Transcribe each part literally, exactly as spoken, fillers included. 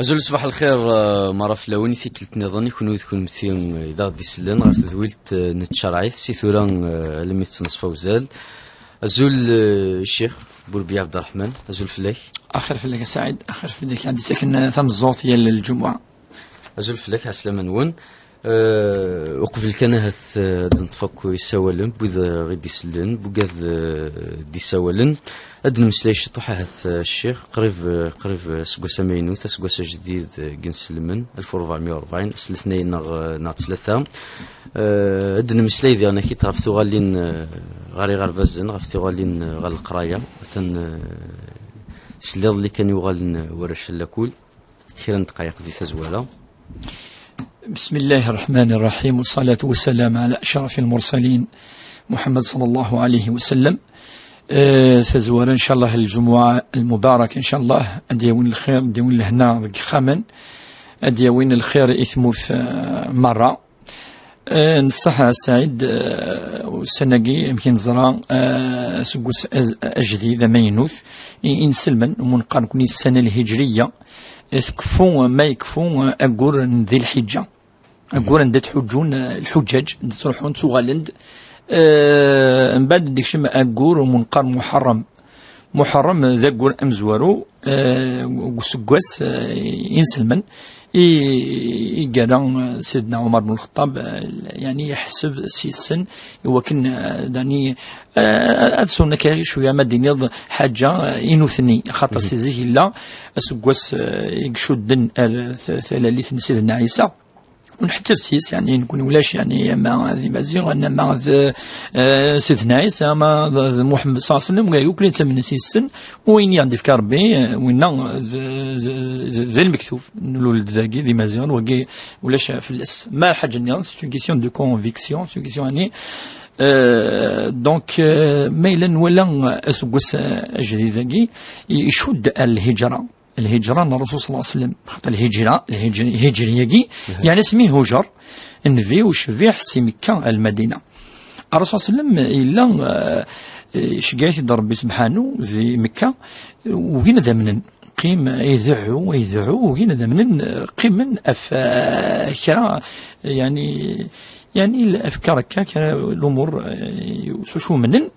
Azul, ṣbaḥ lxir, eh, mara fell-awen i tikkelt nniḍen, i kunwi d kunemti, eh, i d aɣ-d-isellen ɣer tedwilt, eh, n tcerɛit, si tura, eh, almi d ttnaṣfa uzal. Azul, eh, Ccix Burbi Ɛebderreḥman, azul fell-ak. Axir fell-ak a Saɛid, axir fell-ak, ad d-ittaken, eh, tameẓẓuɣt yal lǧemɛa. Azul fell-ak, ɛeslama-nwen. Eh, uqbel kan ahat, eh, ad neṭṭef akk isawalen, n wid, eh, i d-isellen, n wigad, eh, d-isawalen. Ad d-nemmeslay ciṭuḥ ahat, eh, Ccix, qrib, eh, qrib, eh, aseggas amaynut, aseggas ajdid, eh, i inesselmen, alef u rebɛemya u rebɛin, s letnayen neɣ, eh, neɣ d ttlata. Eh, ad d-nemmeslay diɣen akit ɣef tuɣalin, eh, ɣer iɣerbazen, ɣef tuɣalin, eh, ɣer leqraya. Atan, eh, s liḍelli kan i uɣalen, eh, warrac n lakul. Kra n ddqayeq di tazwara. بسم الله الرحمن الرحيم، والصلاة والسلام على أشرف المرسلين محمد صلى الله عليه وسلم. Eh, tazwara, ncallah, lǧemɛa lmubarak, ncallah, ad d-yawin lxir, ad d-yawin lehna deg yexxamen, ad d-yawin lxir i tmurt, eh, merra. Eh, nṣaḥ a Saɛid, eh, ussan-agi, amek i neẓra, eh, aseggas az-, ajdid amaynut, i, inselmen, mu neqqar nekni ssana lhijriya, eh, tekfu, ma yekfu, eh, aggur n di lḥiǧǧa. Aggur anda ttḥuǧǧun, eh, lḥuǧǧaǧ, anda ttruḥun, ttuɣalen-d. Eh, mbeɛd ad d-ikcem aggur mu neqqar Muḥerrem. Muḥerrem d aggur amezwaru, eh, deg useggas, eh, inselmen, i, i yerra, eh, Sidna Ɛumar ben Lxeṭṭab, eh, yani, yeḥseb s yes-sen, i wakken, eh, dani, eh, ad sɛun akka cwiya, ma d-tiniḍ, ḥaǧa, eh, i nutni, axaṭer si zik yella aseggas, eh, i icudden ar t-, talalit n Sidna Ɛisa. Ur nḥetteb s yes, yani, nekni ulac, yani, ama d Imaziɣen, ama d, eh, Sidna Ɛisa, ama d, d Muḥemmed ṣalla Llahu ɛalayhi wa sallam, wagi akk la yettamnen s yes-sen, u ayen i aɣ-d-ifka Rebbi, eh, winna d, d, d, d lmektub, nlul-d dagi d Imaziɣen, wagi ulac fell-as. Ma lḥaǧa-nniḍen, c'est une question de conviction, c'est une question, yani, euh, donc, euh, ma yella nwala aseggas, eh, ajdid-agi, i-, icudd ar lhijra. Lhijra n Rasul ṣalla Llahu ɛalayhi wa sallam. Xaṭer lhijra, lhij-, lhijri-agi, yani asmi ihujer Nnbi ucbiḥ si Mekka ar Lmadina. Rasul ṣalla Llahu ɛalayhi wa sallam yella, eh, iceggeɛ-it-id Rebbi sebḥanu di Mekka, ugin ad amnen. Qqim, ideɛɛu, ideɛɛu, ugin ad amnen, eh, qqimen af, eh, kra, yani, yani afkar akka, kra lumur, eh, s ucu umnen.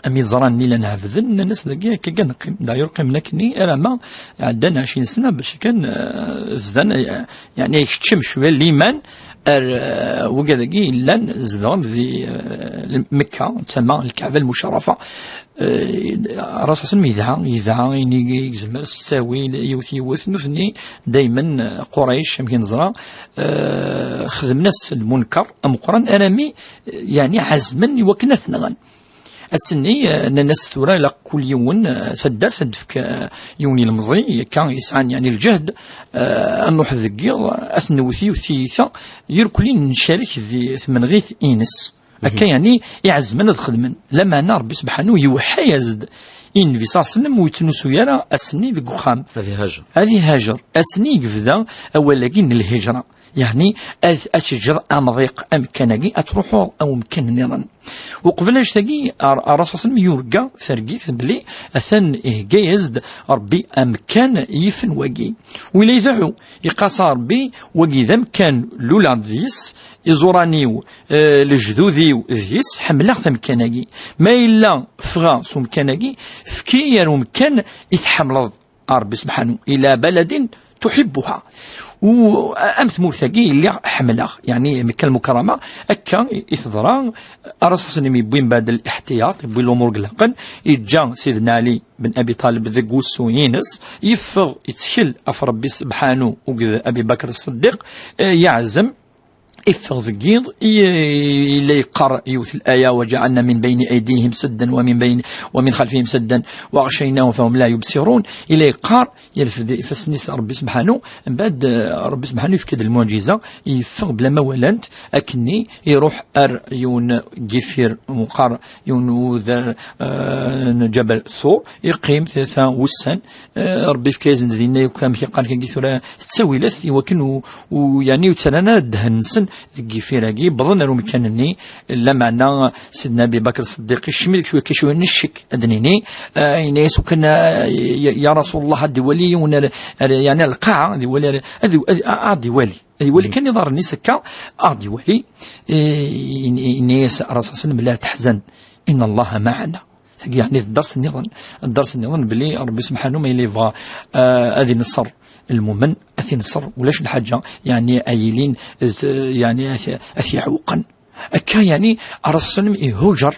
Am iẓran nni llan ɛebden, nnan-as dagi akka kan neqqim. D'ailleurs, qqimen akkenni alamma ɛeddan ɛecrin sna bac kan, eh, bdan, eh, yani, ikeččem cwiya liman ar, eh, wigad-agi yellan zedɣen di, eh, Mekka, tama Lkaɛba Lmucerrafa. Eh, Rasul ṣalla Llahu ɛalayhi wa sallam yedɛa, yedɛa ayen i yezmer s ttawil, yiwet yiwet, nutni daymen, eh, Qurayc, amek i neẓra, eh, xedmen-as lmunker ameqqran, arami, eh, yani, ɛezmen i wakken ad t-nɣen. Ass-nni, eh, nnan-as tura ilaq kul yiwen, eh, taddart ad d-tefk, eh, yiwen ilemẓi, akka yesɛan, yani, lǧehd, eh, ad nruḥ deg yiḍ, ad t-newwet yiwet tiyita, irkelli ncerek di tmenɣit-ines. Akka, yani, i ɛezmen ad xedmen. Lameɛna Rebbi sebḥanu iweḥḥa-yas-d i Nnbi ṣalla Llahu ɛalayhi wa sallam, ur yettnusu ara ass-nni deg uxxam. Ad ihajer. Ad ihajer. Ass-nni i yebda awal-agi n lhijra. Yeɛni, ad, ad teǧǧeḍ amḍiq amekkan-agi, ad truḥeḍ a umkan nniḍen. Uqbel annect-agi, ar-, Rasul ṣalla Llahu ɛalayhi wa sallam yurga targit belli atan ihegga-yas-d Rebbi amekkan yifen wagi. Wila ideɛɛu, yeqqar-as a Rebbi, wagi d amekkan luleɣ-d deg-s, iẓuran-iw, eh, lejdud-iw deg-s, ḥemmleɣ-t amekkan-agi. Ma yella ffɣeɣ s umekkan-agi, efk-iyi ar umekkan i tḥemmleḍ. A Rebbi sebḥanu, ila baladin tuḥibbuha. U a-, am tmurt-agi i lliɣ ḥemmleɣ, yeɛni Mekka Lmukarrama, akka i, i teḍra. Rasul ṣalla Llahu ɛalayhi wa sallam yewwi mbeɛd liḥtiyaṭ, yewwi lumuṛ ilaqen, yeǧǧa Sidna Ɛli ben Abi Ṭaleb deg wussu-ines, yeffeɣ, yettkel ɣef Rebbi sebḥanu akked Abi Bakr Ṣṣeddiq, eh, yeɛzem, iffeɣ deg yiḍ, i-, yella yeqqar yiwet laya, وجعلنا من بين أيديهم سدا ومن بين، ومن خلفهم سدا وأغشيناهم فهم لا يبصرون. Yella yeqqar, yerfed ifassen-is Rebbi sebḥanu, mbeɛd, eh, Rebbi sebḥanu yefka-d lmuɛǧiza, yeffeɣ bla ma walant, akkenni iruḥ ar yiwen n yiffir meqqar, yiwen n udar, eh, n Ǧabal Tur, iqqim tlata wussan, eh, Rebbi yefka-yasen-d dinna yakk, amek i qqaren kagi tura, ttawilat, i wakken u-, u-, yeɛni ur ttarran ara ddehn-nsen deg yifir-agi, wwḍen ar umkan-nni, lameɛna Sidna Abi Bakr Ṣeddiq icmi deg cwiya, cwiya n ccek, ad d-nini, ah, yenna-yas ukan, ah, ya, ya Rasulullah, ad iwali yiwen ar, ar, yeɛni ar lqaɛa, ad iwali ar, ad, ad, ad iwali, ad iwali kan iḍarren-is akka, ad iwali, eh, yenna-yas Rasul sallam: "La teḥzen, inna Allaha maɛana." Tagi, yeɛni, d dders nniḍen, dders nniḍen belli Ṛebbi subḥanu ma yella yebɣa, ah, ad ineṣṣer lmumen, ad t-ineṣṣer, ulac lḥaǧa, yeɛni, ay ilin, eh, yeɛni, ad t-, ad t-iɛewqen. Akka, yeɛni, Ṛṛasul sallam ihuǧer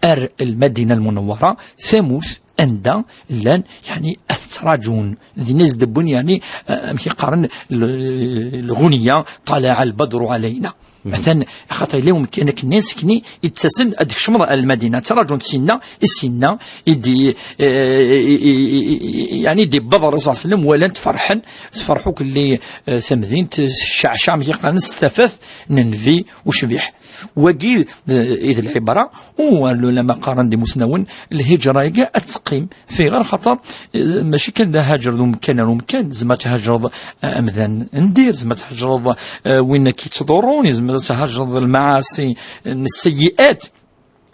ar Lmadina Lmunawwara, tamurt anda llan, yeɛni, ad t-ttraǧun. Dinna i s-d-wwin, yeɛni, eh, amek i qqaren, l-, lɣunya, "Ṭalaɛ lbadru ɛalayna." Atan, axaṭer yella umkan akken asekni i d-ttasen ad d-kecmeḍ ar Lmadina, ttraǧun sinna, i sinna, i d-, eh, i, i, i, i, yeɛni, i d-iwweḍ Ṛṛasul sallam, walan-t, ferḥen, tferḥ akk lli, eh, tamdint, s cceɛcaɛ, amek i qqaren, s tafat n Nnbi ucbiḥ. Wagi, eh, i d lɛibra, u lulama qqaren d imusnawen, lhiǧra-agi ad teqqim. Fiɣer xaṭer, eh, mačči kan d ahaǧer d umkan ar umkan, tzemreḍ ad thaǧreḍ, eh, amdan n dir, tzemreḍ ad thaǧreḍ, eh, win akka yettḍurrun, tzemreḍ ad thaǧreḍ lmaɛasi n sseyyi'at.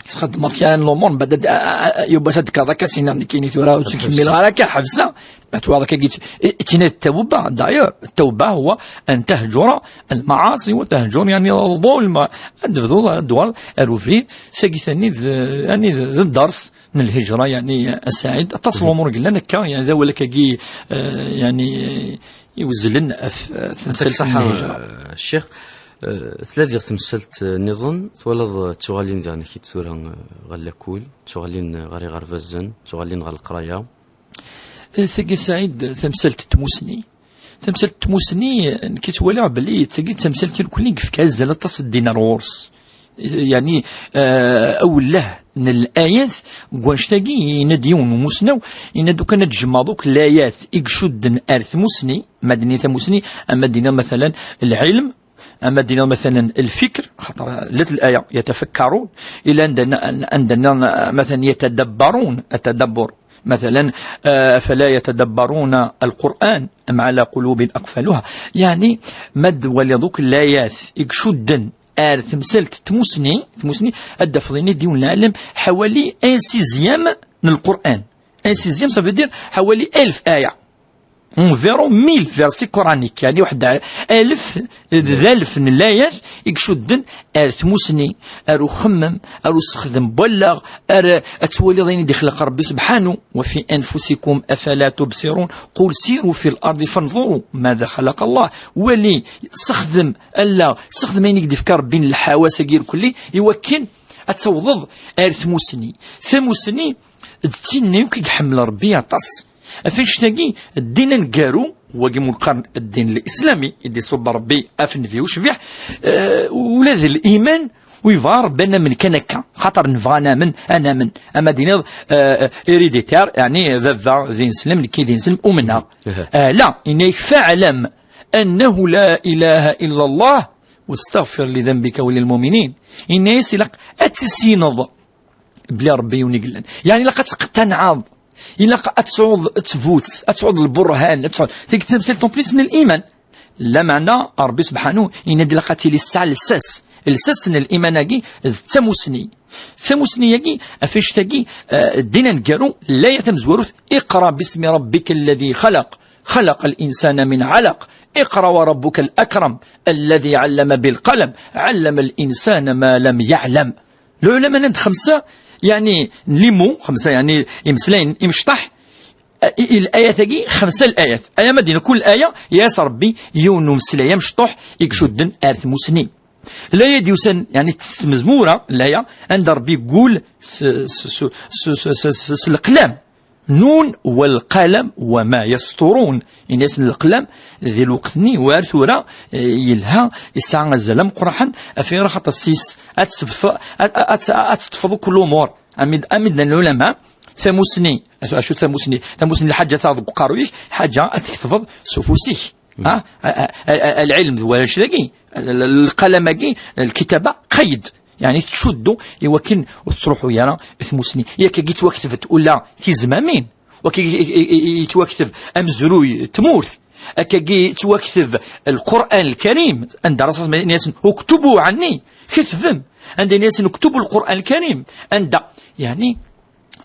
Txeddmeḍ kra n lumuṛ, mbeɛd ad, a, a, a, yiwwas ad d-tekkreḍ akka, s-inna nekkini tura ur ttkemmileɣ ara akka, ḥebseɣ. Ma twaɣeḍ akka, i, i, tina d tawba, d'ailleurs, التوبة هو أن تهجر المعاصي وتهجر، يعني، الظلم. Ad tebduḍ, ad d-tuɣaleḍ ar ubrid, sagi tani d, yani, d, d dders n lhijra, yani, a Saɛid. Aṭas n lumuṛ yellan akka, yani, d awal akkagi, eh, yani, iwezlen ɣef, eh, temsalt n lhijra. Ccix, eh, tella diɣ temsalt, eh, nniḍen, twalaḍ, eh, ttuɣalin diɣen-ak-id tura, eh, ɣer lakul, ttuɣalin, eh, ɣer iɣerbazen, ttuɣalin ɣer leqraya. Eh, tagi, Saɛid, tamsalt n tmusni. Tamsalt n tmusni, eh, nekk ttwaliɣ belli tagi d tamsalt irkelli yefka azal aṭas n ddin ar ɣur-s. Yani, eh, awellah n layat, deg wannect-agi, yenna-d yiwen n umusnaw, yenna-d: "Ukan ad tjemɛeḍ akk layat i icudden ar tmusni", ma d-nini tamusni, ama d-nini, matalan, lɛilm, ama d-nini, matalan, lfikr, xaṭer llat laya, yatafakkarun, ila anda, anda, matalan, yatadabbarun, atadabbur, matalan, eh, afala yatadabbaruna alquran am ala qulubin aqfaluha. Yani, ma d-twaliḍ akk layat i icudden ar temsalt n tmusni, tmusni, ad d-tafeḍ, yenna-d yiwen n lɛalem, ḥawali un sixième n Lqur'an. Un sixième, ça veut dire ḥawali alef aya. Environ mille versets coraniques, yani, waḥed alef, d alef n layat i icudden ar tmusni, ar uxemmem, ar usexdem n wallaɣ, ar ad twaliḍ ayen i d-ixleq Ṛebbi subḥanu. "Wa fi anfusikum afala tubsirun, qul siru fil ardi fanzuru mada xalaqa Allah." Wali, sexdem allaɣ, sexdem ayen i k-d-ifka Ṛebbi n lḥawas-agi irkelli, i wakken ad tawḍeḍ ar tmusni. Tamusni d tin akk i iḥemmel Ṛebbi aṭas. Ɣef annect-agi, ddin aneggaru, wagi mu lqern ddin lislami, i d-iṣubb Ṛebbi ɣef Nnbi ucbiḥ, eh, ula d liman, ur yebɣa Ṛebbi ad namen kan akka, xaṭer nebɣa ad namen, ad namen. Ama d-tiniḍ, eh, héréditaire, yani baba d ineslem, nekki d ineslem, umneɣ. Eh, la, yenna-yak: "Fa'lam annahu la ilaha illa Allah, wastaɣfir li dhanbika wa lil mu'minin." Yenna-yas ilaq ad tissineḍ belli Ṛebbi yiwen i yellan. Yani, ilaq ad tqeṭṭanɛeḍ. Ilaq ad tesɛuḍ ttbut, ad tesɛuḍ lburhan, ad tesɛuḍ, tagi d tamsalt en plus n liman. Lameɛna Ṛebbi subḥanu yenna-d ilaq ad tili tesɛa lsas. Lsas n liman-agi d tamusni. Tamusni-agi, ɣef annect-agi, eh, ddin aneggaru, laya tamezwarut: "Iqra bismi rabbika alladhi xalaq, xalaqa al-insana min alaq, iqra wa rabbuka al-akram, alladhi allama bil qalam, allama al-insana ma lam ya'lam." Lɛulama nnan-d xemsa, yani, n les mots, xemsa, yani, imeslayen imecṭaḥ, i, i, layat-agi, xemsa layat. Aya ma d-yenna kul aya, yas Ṛebbi yiwen n umeslay amecṭuḥ i icudden ar tmusni. Laya d-yusan, yani, s tmezmura, laya, anda Ṛebbi yeggul s, s, s leqlam. "Nun wal qalam wa ma yasturun." Ini-asen leqlam di lweqt-nni, war tura, eh, yelha, yesɛa azal ameqqran, ɣef wayɣer? Axaṭer s-is ad tesbet-, ad, ad, ad, ad teṭṭfeḍ akk lumuṛ. Ami d, ami d-nnan lɛulama, tamusni, acu, acu d tamusni? Tamusni, lḥaǧa taɣ deg uqerruy-ik, ḥaǧa ad tektbeḍ s ufus-ik. Ha? A, a, a, a, lɛilm d warrac dagi, l-, l-, lqalam-agi, lkitaba, qayd. Yani, tettcuddu i wakken ur tettruḥu ara tmusni. Yak-agi yettwakteb ula tizmamin, waki i, i, i, i, yettwakteb amezruy n tmurt, Akkagi yettwakteb Lqur'an Lkarim, anda Rasul yenna-yasen: "Uktubu ɛanni", ketbem. Anda yenna-yasen: "Uktubu Lqur'an Lkarim", anda, yeɛni,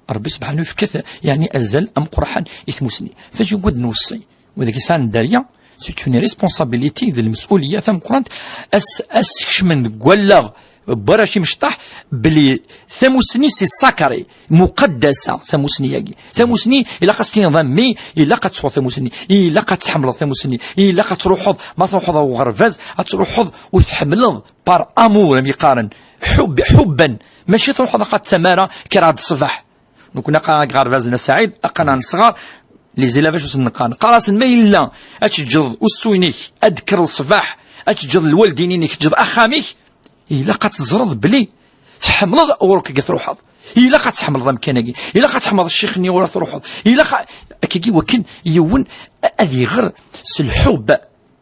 Ṛebbi subḥanahu yefka-t, yeɛni, azal ameqqran i tmusni. Faǧi wad nweṣṣi, wid yesɛan dderya, c'est une responsabilité, d lmes'uliya tameqqrant, as-, as-skecmen deg wallaɣ n warrac imecṭaḥ, belli tamusni c'est sacré, muqaddasa, tamusni-agi. Tamusni, ilaq ad s-tiniḍ a mmi, ilaq ad tesɛuḍ tamusni, ilaq ad tḥemmleḍ tamusni, ilaq ad truḥeḍ, ma truḥeḍ ɣer uɣerbaz, ad truḥeḍ ur tḥemmleḍ, par amour, am yeqqaren, ḥub, ḥubban, mačči truḥeḍ aqqa d tamara, kkreɣ-d ṣṣbeḥ. Nekni aqqa deg ɣerbaz n Saɛid, aqqa nesɣer, les élèves acu sen-neqqar? Neqqar-asen, ma yella ad teǧǧeḍ ussu-inek, ad d-tekkreḍ ṣṣbeḥ, ad teǧǧeḍ lwaldin-inek, teǧǧeḍ axxam-ik, ilaq ad teẓreḍ belli tḥemmleḍ ɣur-k i truḥeḍ. Ilaq ad tḥemmleḍ amkan-agi. Ilaq ad tḥemmleḍ ccix-nni ɣur-k truḥeḍ. Ilaq a-, akkagi wakken yiwen ad iɣer s lḥub,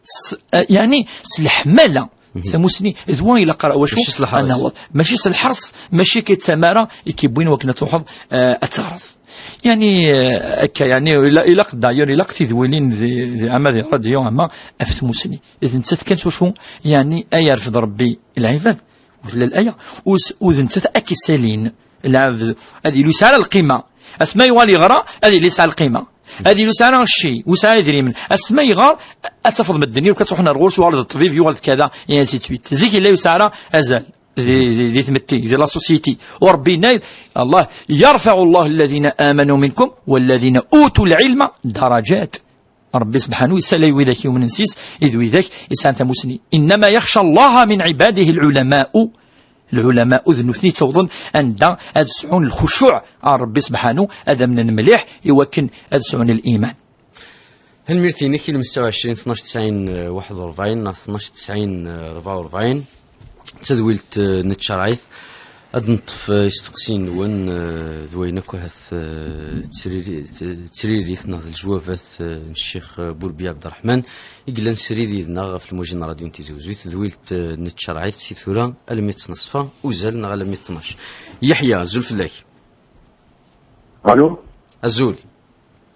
s, eh, yeɛni s leḥmala. Tamusni, d wa ilaq ara, wacu? Mačči s leḥres. Ad naweḍ. Mačči s lḥers, mačči akka d tamara i k-yewwin wakken ad truḥeḍ, eh, ad teɣreḍ. Yeɛni, eh, akka, yeɛni, ila-, ilaq, d'ailleurs, ilaq tidwilin di, di, ama di radio, ama ɣef tmusni. D nettat kan s wacu, yeɛni, ay yerfed Rebbi lɛibad, u tella laya, u s-, u d nettat ad k-isalin. Lɛebd ad yili yesɛa lqima. Asma yuɣal yeɣra, ad yili yesɛa lqima. Ad yili yesɛa cci, u yesɛa idrimen. Asma yeɣar, ad tafeḍ medden, ur ad truḥen ar ɣur-s, uɣal d ṭṭbib, yuɣal d kada, et ainsi de suite. Zik yella yesɛa azal di, di, di tmetti, di la société. U Rebbi yenna-d, Allah, يرفع الله الذين آمنوا منكم والذين أوتوا العلم درجات. Rebbi subḥanahu yessalay widak yumnen s-is, i d widak yesɛan tamusni. إنما يخشى الله من عباده العلماء. Lɛulama, u d nutni yettawḍen anda ad sɛun lxucuɛ ar Rebbi subḥanahu, ad amnen mliḥ i wakken ad sɛun liman. Tanemmirt-inek i lmesɛu ɛecrin tnac tesɛin, eh, waḥed u rebɛin neɣ tnac tesɛin, eh, rebɛa u rebɛin. D tadwilt, eh, n tcerɛit. Ad neṭṭef, eh, isteqsiyen-nwen, eh, d wayen akk ahat, eh, d triri-, d tririt neɣ d lejwabat, eh, n Ccix, eh, Burbi Ɛebderreḥman, i yellan srid yid-neɣ ɣef lmuji n Radyu n Tizi Uzzu. Tadwilt, eh, n tcerɛit si tura almi d ttnaṣfa, uzal neɣ almi d tnac. Yeḥya, azul fell-ak. Alo. Azul.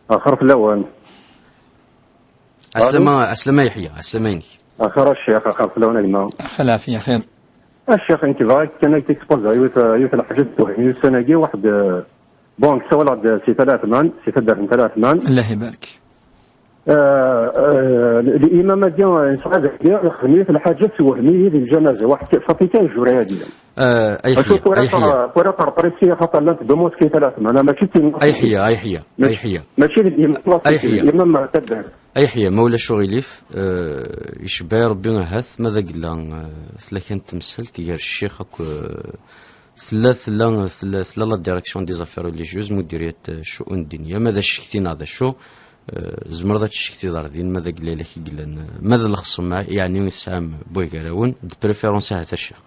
Axir fell-awen. Ɛeslama, ɛeslama Yeḥya, ɛeslama-inek. Axir a ccix, axir fell-awen a gma. Ax lɛafiya, xir. A ccix, nekk bɣiɣ kan ad k-expozeɣ yiwet, yiwet lḥaǧa twehmi ussan-agi, waḥed, eh, bon, ssawaleɣ-d si Tala Ɛetman, si taddart n Tala Ɛetman. Allah ibarek. Eh, eh, l-, limam-agi, eh, nesɛa dagi, ixdem yiwet lḥaǧa twehmi-yi di lǧanaza, waḥed k-, Faṭi kan jura-agi. Eh, ay Ḥya, ay Ḥya. Tura ṭerṭer-itt, xaṭer llant deux mosquées Tala Ɛetman, mačči d tin. Ay Ḥya, ay Ḥya, ay Ḥya. Mačči d l'imam, ay Ḥya. L'imam taddart. Ay Ḥya, ma ulac uɣilif, eh, icebba Rebbi ahat, ma d agella, eh, tella kan temsalt gar ccix akk, eh, tella, tella, tella, tella la direction des affaires religieuses, mudiriyat, eh, ccu'un ddinya, ma d acekti neɣ d acu, eh, tzemreḍ ad tcektiḍ ar din, ma d agella i yellan, eh, ma d lexṣem, yeɛni tesɛam bway gar-awen, de préférence ahat a ccix.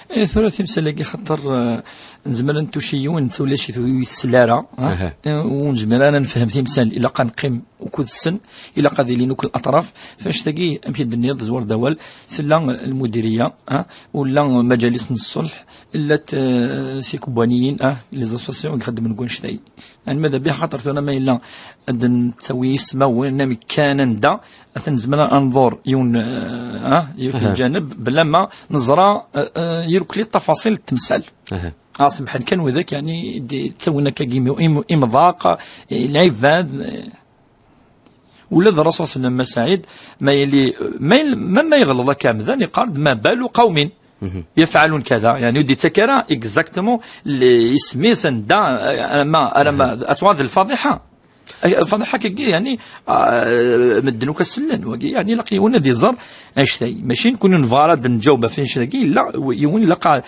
Eh, tura timsal-agi xaṭer, eh, nezmer ad nettuci yiwen, netta ulac-it ur yessel ara, eh? Aha. Eh, ur nezmir ara ad nefhem timsal, ilaq ad neqqim ukud-sen, ilaq ad ilin akk laṭraf. F annect-agi, amek i d-tenniḍ, zwar d awal, tella lmudiriya, eh, ula maǧalis n ṣṣelḥ, llant, eh, tikebwaniyin, eh, les associations i ixeddmen deg wannect-agi. Yeɛni ma d abi, xaṭer tura ma yella ad nettawi ismawen, amek kan, anda, atan nezmer ad nḍur yiwen, eh, ah, yiwet n lǧaneb, bla ma neẓra, eh, eh, irkelli ṭṭafaṣil n temsal. Aha. Ah, semḥen kan widak, yeɛni, d-, ttawin akka im-, im-, imḍaq, eh, lɛibad, eh. Ula d Rasul sallam a Saɛid, ma yili, ma yil-, ma, ma yeɣleḍ akka amdan, yeqqar-d: "Ma balu qawmin yafɛalun kada", yeɛni, ur d-yettak ara exactement l-, isem-is anda, eh, ama, ara ma, ad tuɣal d lfaḍiḥa. Lfaḍiḥa-agi, yeɛni, ah, medden akk ad sellen, wagi, yeɛni, ilaq yiwen ad iẓer annect-agi. Mačči nekni nebɣa ara ad nǧaweb ɣef annect-agi, yella yiwen ilaq a-,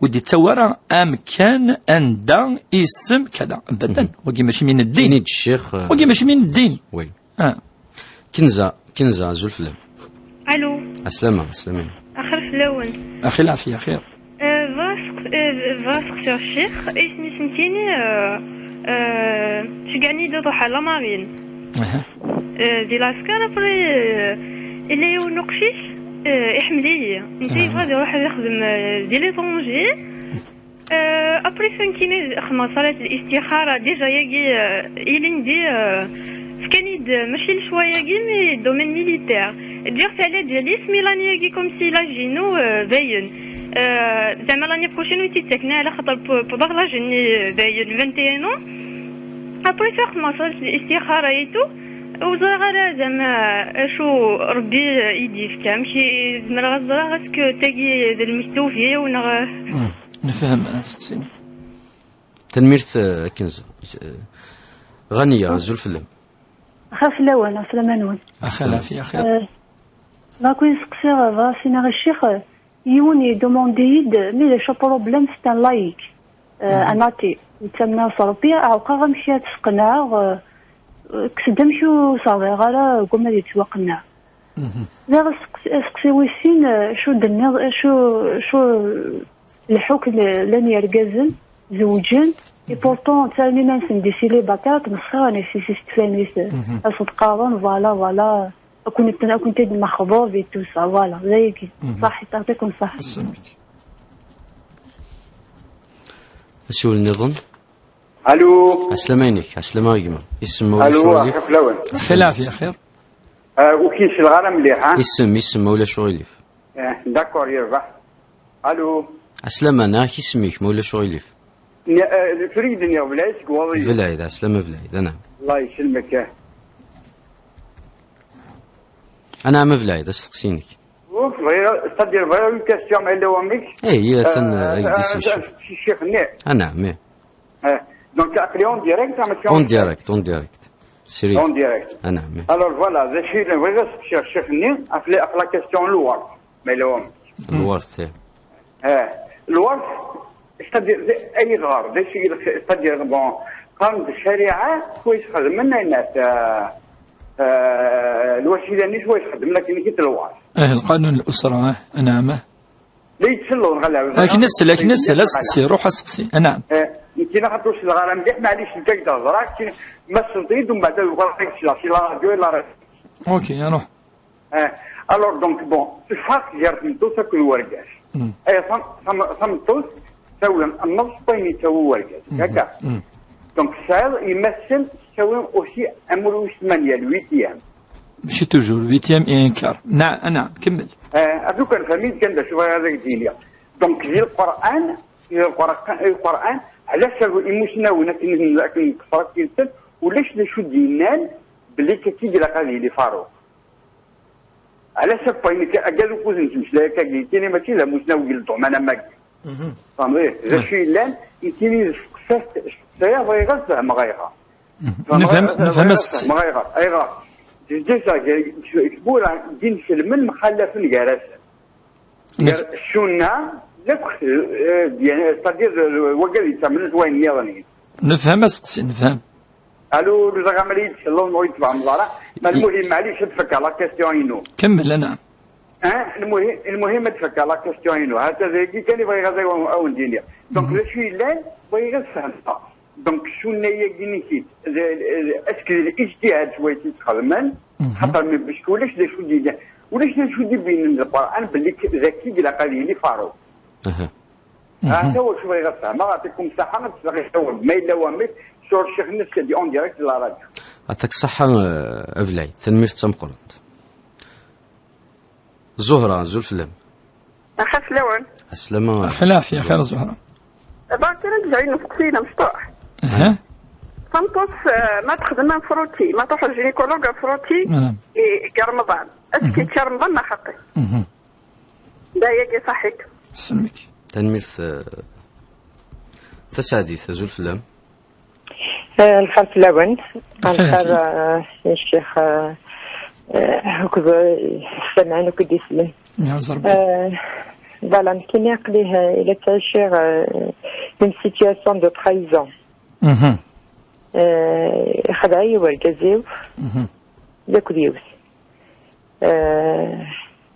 ur d-yettawi ara amkan anda isem kada. Abadan. Wagi mačči min ddin. Ini-d ccix, eh, wagi mačči min ddin. Oui. Ah. Kenza, Kenza, azul fell-am. Allô. Aslama, aslama. Axir fell-awen. Axi lɛafiya, xir. Eh, bɣiɣ seq-, eh, bɣiɣ seqsiɣ ccix, isem-is nekkini, eh, eh, ceggɛen-iyi-d ad ruḥeɣ la marine. Aha. Eh, di lɛesker, après, eh, yella yiwen n uqcic, eh, iḥemmel-iyi. Netta yebɣa ad iruḥ ad ixdem, eh, di l'étranger. Eh, après ça, nekkini xedmeɣ ṣalat listixara, déjà yagi, eh, ilindi, eh, Fkan-iyi-d, euh, mačči le choix-agi, mais domaine militaire. Ǧǧiɣ-t à la dialyse, mais l'année-agi, comme si l'âge-inu, euh, dayen. Euh, zeɛma l'année prochaine ur tt-id-ttaken ara, axaṭer w-, wwḍeɣ l'âge-nni, euh, dayen, vingt et un ans. Après ça, xemmeṣ istixara et tout. Ur ẓriɣ ara zeɛma acu Rebbi, euh, i d-yefka. Amek i zemreɣ ad ẓreɣ, est-ce que tagi d lmektub-iw neɣ, euh, Hmm. Nefhem, ah, asteqsi. Tanemmirt, eh, akken z-, eh, Ɣaniya, azul fell-am. Xir fell-awen, ɛeslama-nwen. Ɛeslama. Axir. Eh, d akken seqsiɣ, bɣiɣ ad s-iniɣ i ccix, eh, yiwen yedumandi-yi-d, mi d acu problème, c'est un laïc, eh, Mhm. un athée, yettamen s Rebbi, ɛewqeɣ amek ad t-sqenɛeɣ, eh, kkes-d amek ur s-rḍiɣ ara, ggumma ad yettwaqenneɛ. Mhm. Daɣ aseqsi, aseqsi wis sin, eh, acu d-tenniḍ, acu, acu, lḥukm llan yergazen zewǧen, et pourtant ttarran iman-nsen di célibataire, tmesxir, amek i s-teflam i s-, Mhm. ad s-d-qqaren, voilà, voilà, ad ken-, ad kent-id-nexḍeb et tout ça, voilà, d ayagi. Mhm. Ṣaḥit, yeɛṭikum ṣaḥa. Assamek. Asiwel nniḍen. Alo. Ɛeslama-inek, ɛeslama a gma. Isem ma ulac Alo, aɣilif. Axir fell-awen. Ɛeslama. Lɛafya, xir. Ah, ur k-selleɣ ara mliḥ, ha? Isem, isem ma ulac aɣilif. Eh, d'accord, yerbeḥ. Alo. Ɛeslama, nniɣ-ak isem-ik ma ulac aɣilif. Ni-, eh, tura i d-nniɣ Belɛid seg Waḍiyen. Belɛid, ɛeslama Belɛid, anɛam. Allah yesselmek, eh. Anɛam a Belɛid, asteqsi-inek. Ur bɣiɣ, c'est-à-dire bɣiɣ une question, ma yella wamek. Eh, atan, eh, eh, ay d-isem eh, ccix. Si ccix-nni. Anɛam, eh. Eh, donc, aql-i en direct, ah, mačči en En direct, en direct. Srid. En direct. Anɛam, eh. Alors, voilà, d acu i bɣiɣ ad s-qqsiɣ ccix-nni, aql-i, aql-i la question n lwert, ma yella wamek. Lwert, eh. Eh, lwert, c'est-à-dire, d-, ayɣer, d acu i, c'est-à-dire, bon, qqaren-d ccariɛa, swayes xedmen, ayt, eh, eh, lwacida-nni swayes xedmen akken i t-lwert. Eh, lqanun n l'usra, eh, anɛam, eh. La yettelleḍ ɣer lɛebd. Akken ad tsel, akken ad tsel, aseqsi, ruḥ aseqsi. Anɛam. Eh, nekkini xaṭi ur selleɣ ara mliḥ, maɛlic, nekk ad k-d-hedreɣ, kini ma tselleḍ-iyi-d, umbeɛd ad uɣaleɣ ad k-selleɣ si la radio i la radio. Ok, ruḥ. Eh, alors, donc, bon, teffeɣ gar tmeṭṭut akked wergaz. Mm. Eh, tam-, tam-, tameṭṭut, tawi, nneṣ n wayen yettawi wergaz. Mm. Akka. Mm. Donc, tesɛiḍ yemma-tsen, tettawi aussi amur wis tmanya, le huitième. Mačči toujours, huitième et un quart. Naɛam, naɛam, kemmel. Eh, acu kan, fehmi-d kan d acu bɣiɣ ad ak-d-iniɣ. Donc, di Lqur'an, di Lqur'an, Lqur'an, ɛlac imusnawen akken, akken tefra yid-sen, ulac d acu d-yennan belli akka i ilaq ad yili Faruq. Ɛlac akk ayen akka, agad ukud n tmeslay akka, nekkini mačči d amusnaw deg lṭuman am wagi. Mhm. Tfehmeḍ? D acu yellan, nekkini d tseqsayt, tseqsaya bɣiɣ ad fehmeɣ ayɣer. Mhm. Tfehmeḍ? Nefhem, nefhem aseqsi. Bɣiɣ ayɣer, ayɣer. Tezdi-, tmura d inselmen mxallafen gar-asen. Nef- Gar cunna, yakk, eh, bien, c'est-à-dire, eh, wagad yettamnen s wayen nniḍen. Nefhem aseqsi, nefhem. Alo, ur ẓriɣ ma la yi-d-tselleḍ neɣ ur yi-d-tfehmeḍ ara. Ma lmuhim, maɛlic, ad d-fakkeɣ la question-inu. Kemmel, anɛam. Hein? Lmuhim, lmuhim ad d-fakkeɣ la question-inu. Hata dagi kan i bɣiɣ ad awen-, awen-d-iniɣ. Donc, mhm, d acu yellan, bɣiɣ ad fehmeɣ. Donc, cunna-agi-nni-t-id, d, d, est-ce que d lijtihad swayes i tt-xedmen? Mhm. Xaṭer mi, parce que ulac d acu d-yellan. Ulac d acu d-ibinen deg Lqur'an belli k-, d akka i ilaq ad yili Faruq. Aha. Mhm. Hata wacu bɣiɣ ad fehmeɣ, yeɛṭikum ṣṣeḥḥa, ad d-tseɣ ma yella wamek, sur ccix-nni, c'est-à-dire en direct de la radio. Yeɛṭik ṣṣeḥḥa, eh, a Belɛid, tanemmirt d tameqqrant. Zuhra, azul fell-am. Axir fell-awen. Ɛeslama. Axir lɛafya, Zuhra. Xir Zuhra. Bɣiɣ kan ad d-sɛiɣ aseqsi amecṭuḥ. Aha. Tameṭṭut, eh, ma texdem un frottis, ma tṛuḥ gynécologue un frottis, aha, i, i Remḍan. Est-ce que, mhm, yečča Remḍan neɣ xaṭi? Mhm. D ayagi ṣaḥit. Sellmek. Tanemmirt, eh, Tasaɛdit, azul fell-am. Eh, lxir fell-awen. Lxir, lxir, eh, i ccix, eh, eh, akked, eh, ssamaɛin akked isellen. Yeɛzur Rebbi. Eh, voilà, nekkini aql-i, eh, la ttɛiciɣ, eh, une situation de trahison. Mhm. Eh, ixdeɛ-iyi wergaz-iw, mhm, d akked yiwet. Eh,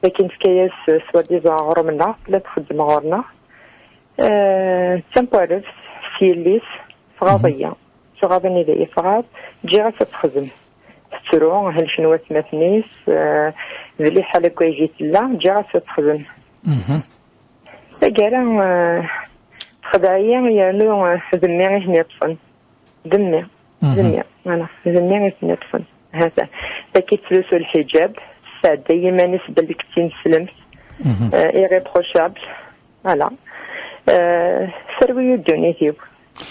akken tefka-yas, eh, swadizan aɣrum-nneɣ, tella txeddem ɣur-neɣ. Eh, d tampareft s yelli-s, tɣaḍ-iyi. Mhm. Tɣaḍ anida i tɣaḍ, ǧǧiɣ-as ad texdem. Tettru, helcen watmaten-is, eh, d liḥala deg wayeg i tella, ǧǧiɣ-as ad texdem. Mhm. Taggara, eh, texdeɛ-iyi yernu, eh, d mmi i ten-iṭṭfen. D mmi. Mhm. D mmi, voilà. D mmi i ten-iṭṭfen. Ha-t-a. Tagi tettlusu lḥiǧab, tesɛedday iman-is belli d tineslemt, euh, irréprochable. Voilà. Euh, terwi-yi ddunit-iw.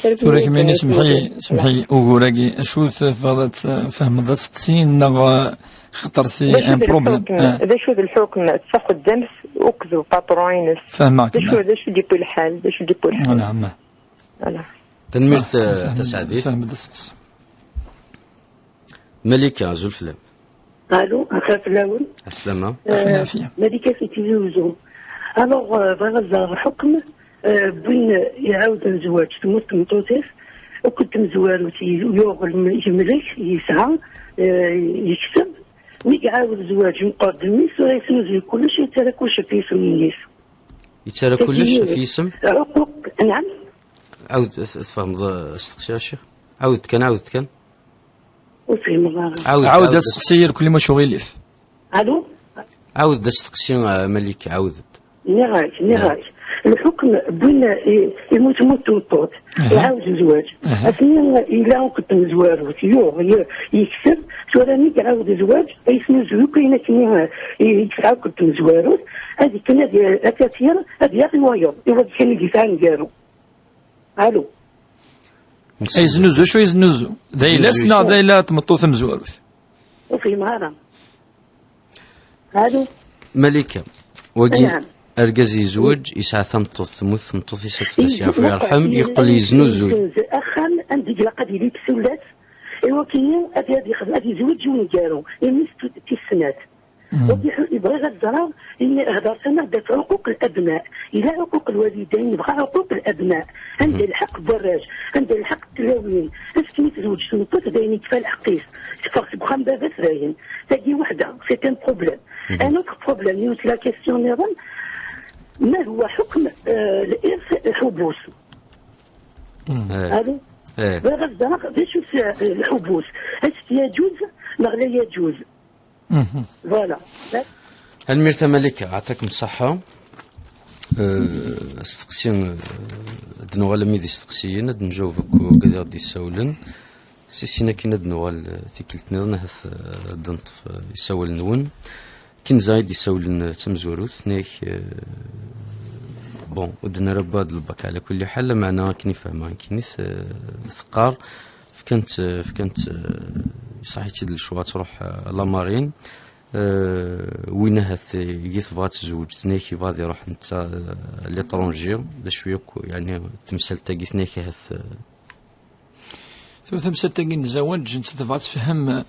Terwi-yi ddunit-iw. Tura kemmini, semḥi, semḥi, ugur-agi, acu tebɣiḍ ad tfehmeḍ d aseqsi neɣ, euh, xaṭer si un problème? D acu d lḥukm? Ah. D acu d lḥukm d taxeddamt akked upatron-ines? Fehmeɣ-kem. D acu, d acu d-yewwi lḥal? D acu d-yewwi lḥal? Voilà. Voilà. Tanemmirt, eh, tasaɛdit. Fehmeɣ d aseqsi. Malika, azul fell-am. Allô, axir fell-awen. Aslama. Euh, Malika si Tizi Uzzu. Alors, euh, bɣiɣ ad ẓreɣ lḥukm, euh, n win iɛawden zzwaǧ, temmut tmeṭṭut-is, akked tmezwarut, yuɣ lm-, yemlek, yesɛa, euh, yekseb, mi iɛawed zzwaǧ, meqqer ddemmis, ur yesnuzuy kullec, yettarra kullec ɣef yisem-nnes. Yettarra kullec ɣef yisem? Ɛuquq, naɛam. Ɛawed, t-, tfehmeḍ, eh, asteqsi, a ccix? Ɛawed-d kan, ɛawed-d kan. Ur fhimeɣ ara. Ɛawed, ɛawed asteqsi, irkelli mačči uɣilif. Allô? Ɛawed-d asteqsi, eh, Malika, ɛawed-d. Nniɣ-ak, nniɣ-ak. Lḥukm n win i-, immut tmeṭṭut, tmeṭṭut, iɛawed zzwaǧ. Atni yella akked tmezwarut, yuɣ, y-, yekseb, tura mi iɛawed zzwaǧ, yesnuzuy akk ayen akkenni, eh, i-, i yesɛa akked tmezwarut, ad ikkan ad y-, ad t-atir, ad yaɣ i wayeḍ, i wakken i d-yesɛa aneggaru. Allô? Ay yeznuzu, acu ay yeznuzu? D ayla-s neɣ d ayla tmeṭṭut tamezwarut? Ur fhimeɣ ara. Allô? Malika, wagi, naɛam, argaz yezweǧ, yesɛa tameṭṭut, temmut tmeṭṭut-is, ad fell-as yeɛfu yerḥem, yeqqel yeznuzuy. Yezzenz axxam anda i ilaq ad yili tsullat, i wakken ad, ad yexdem, ad yezweǧ i uneggaru, imi-s tis snat. Wagi bɣiɣ ad ẓreɣ, imi hder tama ɣef ɛuquq labna. Yella ɛuquq lwalidayn, nebɣa ɛuquq labna. Anda lḥeqq n warrac, anda lḥeqq n tlawin. Asmi tezweǧ tmeṭṭut, d ayen yekfa lḥeqq-is. Teffeɣ seg uxxam baba-s dayen. Tagi weḥda, c'est un problème. Un autre problème, yiwet la question nniḍen, ma huwa ḥukm, euh, l'irs lḥubus? Allô? Bɣiɣ ad ẓreɣ, d acu-t, euh, lḥubus? Est-ce que yeǧuz neɣ la yeǧuz? Voilà. Tanemmirt a Malika, ɛṭakem ṣṣeḥḥa. Eh, asteqsi, eh, ad nuɣal ami d isteqsiyen, ad nǧaweb akk wagad i ɣ-d-issawlen. Si sin akin ad nuɣal, eh, tikkelt nniḍen, ahat, eh, ad d-neṭṭef, eh, isawalen-nwen. Kenza i d-issawlen, eh, d tamezwarut, tenna-yak, eh, bon, ur d-nerra wwad lbak ɛla kulli ḥal, lameɛna akken i fehmeɣ, akken i t-, eh, teqqar, fkant, eh, fkant, eh, iṣaḥ-itt-id lecwa ad truḥ, eh, la marine. Eh, win ahat, eh, i tebɣa ad tezweǧ, tenna-yak yebɣa ad iruḥ netta, eh, à l'étranger, d acu yakk, yeɛni, temsalt-agi, tenna-yak ahat, eh, tura tamsalt-agi n zzawaj, nettat tebɣa ad tefhem,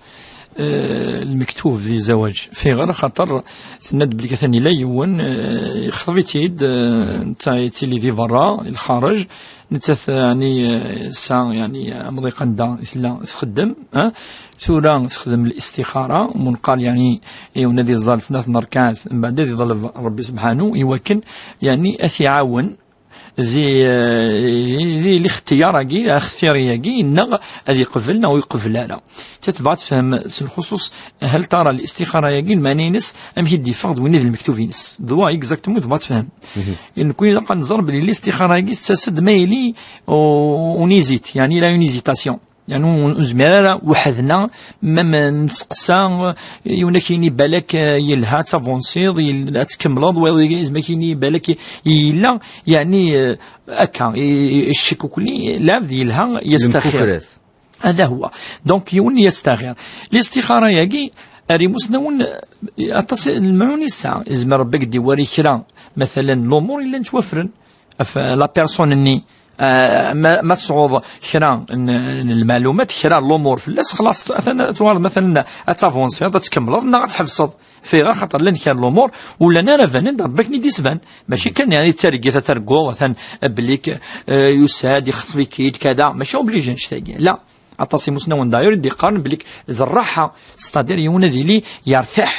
eh, lmektub di zzawaj. Fiɣer, axaṭer tenna-d belli atan ila yiwen, eh, yexḍeb-itt-id, eh, netta yettili di berra, i lxareǧ, nettat, eh, yeɛni, eh, tesɛa, yeɛni, amḍiq anda i tella txeddem, eh. Tura texdem listixara, mu neqqar, yeɛni, yiwen ad iẓẓal snat n rrkaɛat, mbeɛd ad iḍleb Rebbi subḥanu, i wakken, yeɛni, ad t-iɛawen, di, di, di lixtiyar-agi, axtiri-agi, neɣ ad yeqbel neɣ ur yeqbel ara. Ta tebɣa ad tefhem s lxuṣuṣ, hal tara listixara-agi, lmeɛna-ines, amek i d-yeffeɣ d winna d lmektub-ines. D wa exactement i tebɣa ad tefhem. Nekkni ilaq ad nẓer belli listixara-agi tettas-d ma yili u-, on hésite, yeɛni il y a une hésitation. Yeɛni ur, ur nezmir ara weḥd-neɣ, ma, ma nesteqsa, yiwen ad k-yini balak, eh, yelha, ad tavansiḍ, yel-, ad tkemmleḍ, wayeḍ yezmer ad k-yini balak yella, yeɛni, eh, akka, i, i, ccek ukli, lɛebd yelha, yastaxir. Lemkukrat. Hada huwa. Donc, yiwen yastaxir. Listixara-agi, ar imusnawen, eh, aṭas n lemɛun yesɛa. Yezmer Rebbi ad k-d-iwari kra, matalen, lumuṛ yellan ttwafren. Ɣef la personne-nni, eh, ma, ma tesɛuḍ kra n, n lmaɛlumat, kra n lumuṛ fell-as, xlaṣ, atan tuɣaleḍ, matalen, ad tavansiḍ, ad tkemmleḍ, neɣ ad tḥebseḍ. Fiɣer, xaṭer llan kra n lumuṛ ur llan ara banen-d, Rebbi akken i d-isban. Mačči kan, yeɛni, d targit ad targuḍ, atan, eh, bellik, eh, yusa-d, ixeṭṭeb-ik-id, kada. Mačči obligé annect-agi. La. Aṭas imusnawen, d'ailleurs, i d-iqqaren bellik d rraḥa, c'est-à-dire yiwen ad yili yertiḥ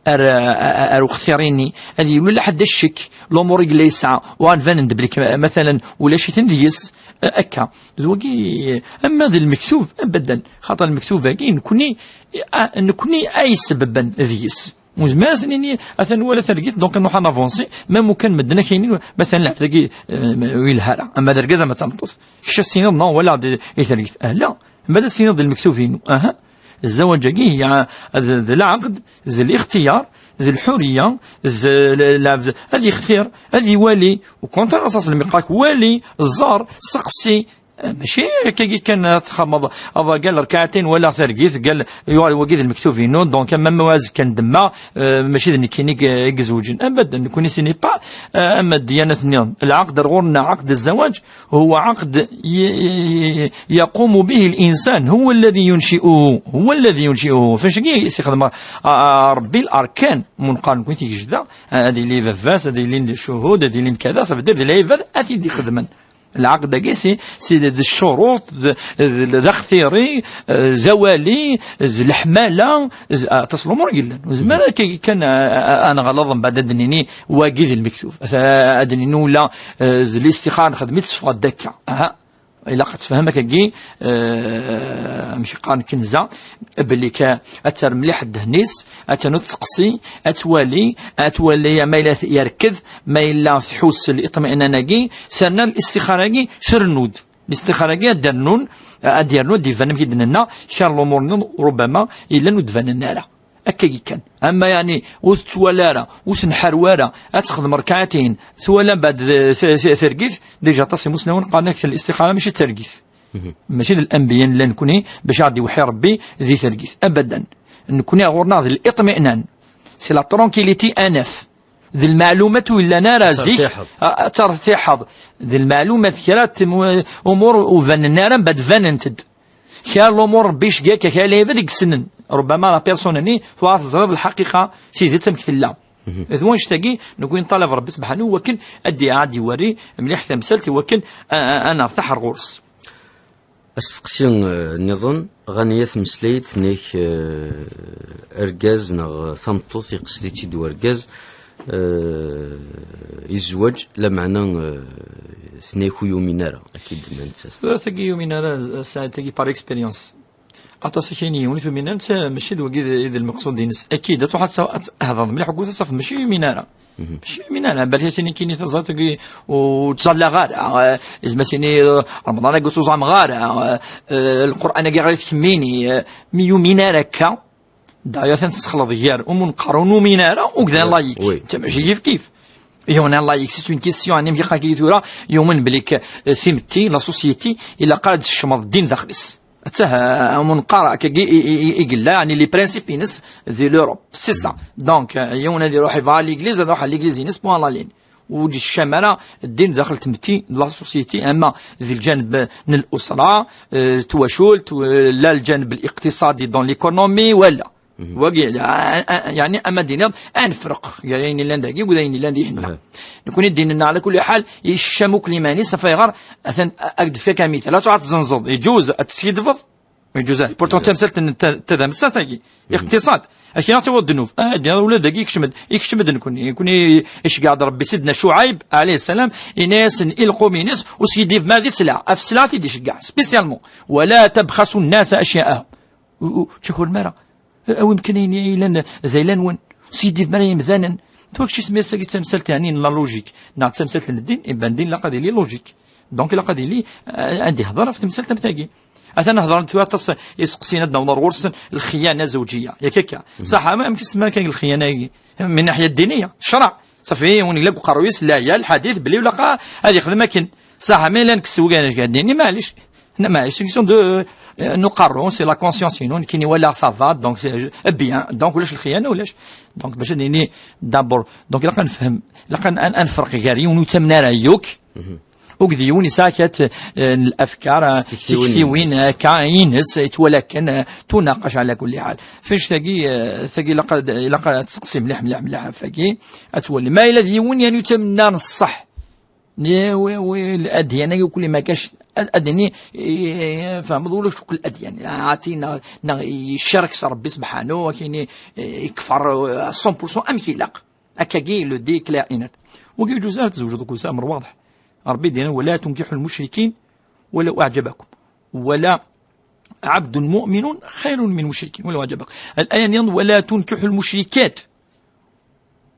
ar, ar, ar uxtir-ini, ad yili ula ḥedd ccek, lumuṛ i yella yesɛa, u ad banen-d bellik, ma-, matalan, ulac-iten deg-s, a-, akka. D wagi, ama d lmektub, abadan, xaṭer lmektub-agi, nekni, a-, nekni ay isebben deg-s. Ur nezmir ad s-nini, atan wala targit, donc nruḥ ad navansi, même ukan medden ak-yinin, matalan, lɛebd-agi, eh, ur yelha ara, ama d argaz, ama d tameṭṭut. Kečč ad s-tiniḍ, non, walaɣ-d i targit. Ah, la, ma d as-tiniḍ d lmektub-inu, aha. الزواج-agi هي, d, d lɛaqd, d lixtiyar, d lḥuriya, d, l-, lɛebd ad yextir, ad iwali. Au contraire, Rasul sallam yeqqar-ak: wali, ẓer, seqsi. Eh, mačči akkagi kan ad txedmeḍ, aḍa, gal rkaɛtin wala targit, gal yuɣal wagi d lmektub-inu, donc, ama ma azekka n demma, eh, mačči d nekkini i, i izewǧen. Abadan, nekkini, ce n'est pas, eh, ama ddiyanat-nniḍen. Lɛaqd ar ɣur-nneɣ, ɛaqd zzawaj, هو عقد ي-، ي-، يقوم به الإنسان، هو الذي ينشئه، هو الذي ينشئه. Fac-agi i s-ixdem, a, a, Rebbi larkan, mu neqqar nekkni tigejda, ad yili baba-s, ad yili ccuhud, ad yili kada, ça veut dire d lɛibad ad t-id-ixedmen. Lɛaqd-agi si, si d ccuruṭ, d, d, d axtiri, eh, d awali, d leḥmala, d, ah, aṭas n lumuṛ i yellan. Ur nezmir akka kan, ah, ah, ad neɣleḍ mbeɛd ad d-nini wagi d lmektub. Ad, ad d-nini ula, eh, d listixara nexdem-itt teffeɣ-d akka. Aha. Ilaq ad tefhem akkagi, eh, amek qqaren kenza, belli ka ad terr mliḥ ddehn-is, ad tanu teqsi, ad twali, ad twali ma yella yerked, ma yella tḥus liṭminan-agi, terna listixara-agi, trennu-d. Listixara-agi ad d-rnun, ad d-yernu, ad d-iban amek i d-nenna, kra n lumuṛ-nniḍen, rubbama, yellan ur d-banen ara. Akkagi kan. Ama, yeɛni, ur tettwali ara, ur tenḥar wara, ad texdem rkaɛatin, twala mbeɛd, eh, t-, t-, targit, déjà aṭas imusnawen qqaren-ak listixara mačči d targit. Mačči d lanbiya nella nekkni bac ad ɣ-d-iweḥḥi Rebbi di targit. Abadan. Nekkni ɣur-neɣ d liṭminan. C'est la tranquillité anef. D lmeɛlumat ur yellan ara zik. Ad tertiḥeḍ. A, ad tertiḥeḍ. D lmeɛlumat kra n tmu-, umur ur banen ara, mbeɛd banent-d. Kra n lumuṛ Rebbi iceggeɛ-k, kra n lɛibad i yessnen. Rubbama la personne-nni tuɣa teẓriḍ lḥaqiqa, tidet amek tella. D wanect-agi, nekkni nṭalab Rebbi sebḥanu, wakken ad d-, ad d-iwari mliḥ tamsalt, i wakken a, a, ad nertaḥ ar ɣur-s. Asteqsi, eh, nniḍen, ɣaniya tmeslayt, tenna-k, eh, argaz neɣ tameṭṭut, iqsed-itt-id urgaz, eh, izweǧ, lameɛna, eh, tenna-k ur yumin ara, akka i d-tenna nettat. Tura tagi yumin ara, s-, tagi par expérience. Aṭas i k-yini yiwen ur tumin ara, netta mačči d wagi i d, i d lmeqsud-ines. Akid, ad truḥ ad tt-, ad tt-, ad thedreḍ mliḥ akked-s, ad tafeḍ mačči yumin ara. Mačči yumin ara, balak ad s-yini nekkini taẓallit-agi ur ttẓallaɣ ara, eh, yezmer ad s-yini, eh, Remḍan-agi ur t-uẓameɣ ara, eh, eh, Lqur'an-agi ɣer-i tkemmini, eh, mi yumin ara akka, d'ailleurs, atan tessexleḍ gar umun qqar ur numin ara, u gdan layik. Oui. Netta mačči kif kif. Yiwen layik, c'est une question, ɛni amek i qqar-agi tura, yumen belli k-, eh, timetti, la société, ilaq ara d-tecmeḍ ddin daxel-is. Attah, eh, amun qqar akkagi i, i, i, i yella, ɛni les principes-ines di l'Europe. C'est ça. Donc, eh, yiwen ad iruḥ yebɣa l'église, ad iruḥ ɣer l'église-ines, point à la ligne. Ur d-yekcam ara ddin daxel tmetti, la société, ama di lǧaneb n l'usra, eh, twacult, eh, la lǧaneb الاقتصادي dans l'économie, wala. Wagi, a, a, yeɛni, ama d-iniḍ, ad nefreq gar ayen yellan dagi u d ayen yellan dihin. Nekkni ddin-nneɣ, ɛla kulli ḥal, yekcam akk liman-is, ɣef ayɣer atan a, ad k-d-fkeɣ amital. Ad truḥ ad tzenzeḍ, yeǧuz ad teskidbeḍ, yeǧuz, ah, pourtant d tamsalt n ta-, tadamsat-agi, iqtiṣad. Akken ad tawiḍ ddnub. Ah, d-, ula dagi ikcem-d, ikcem-d nekkni. Nekkni iceggeɛ-d Rebbi Sidna Cuɛayb, alayhi ssalam, yenna-yasen i lqum-ines, ur skiddibem ara di sselɛa. Ɣef sselɛa i d-iceggeɛ, spécialement. ولا تبخسوا الناس أشياءهم. U, u, ur ttakurem ara. Awim kan ayen yellan d ayla-nwen. Ur skiddibem ara imdanen. Tura kečč isem-as-agi d tamsalt, yeɛni, n la logique. Neɣ d tamsalt n ddin, iban din ilaq ad yili logique. Donc, ilaq ad yili, eh, ad d-ihder ɣef temsalt am tagi. Atan hedren-d tura aṭas iseqsiyen ad d-naweḍ ar ɣur-sen, lxiyana azewǧiya. Yak akka. Ṣaḥ, ama amek isemma kan lxiyana-agi? Min naḥya ddiniya, ccreɛ. Ṣafi, yiwen yella deg uqerruy-is, laya, lḥadit, belli ilaq ad yexdem akken. Ṣaḥ, ma yella nekkes wigad-agi ad d-nini, maɛlic. Na, maɛlic, c'est une question de, euh, n uqerru, c'est la conscience-inu, nekkini walaɣ ça va, donc c'est, euh, bien, donc ulac lxiyana, ulac. Donc, bac ad nini, d'abord, donc, ilaq ad nefhem, ilaq ad, ad, ad nefreq gar yiwen ur ttamen ara yakk, akked yiwen yesɛa kra, eh, n lafkar, eh, tiktiwin, tiktiwin, eh, akka, ines, yettwala kan, eh, tunaqac ɛla kulli ḥal. F annect-agi, eh, tagi ilaq ad, ilaq ad tseqsi mliḥ, mliḥ, mliḥ ɣef wagi, ad twali. Ma yella d yiwen, yeɛni, ur ttamen ara ṣṣeḥ. Ni, wi, wi, ladyan-agi akk ma kac, ad, ad nini, eh, fehmeḍ, ulac akk ladyan. Ɛati neɣ, neɣ icerrek s Rebbi sebḥanu, akini, eh, ikfer, eh, cent pour cent amek ilaq. Akkagi, le dit clair et net. Wagi ur yeǧuz ara ad tzewǧeḍ deg usamer waḍeḥ. Rebbi d-yenna: ولا تنكحوا المشركين ولو أعجبكم، ولعبد مؤمن خير من مشرك ولو أعجبكم. L'aya-nniḍen: ولا تنكحوا المشركات.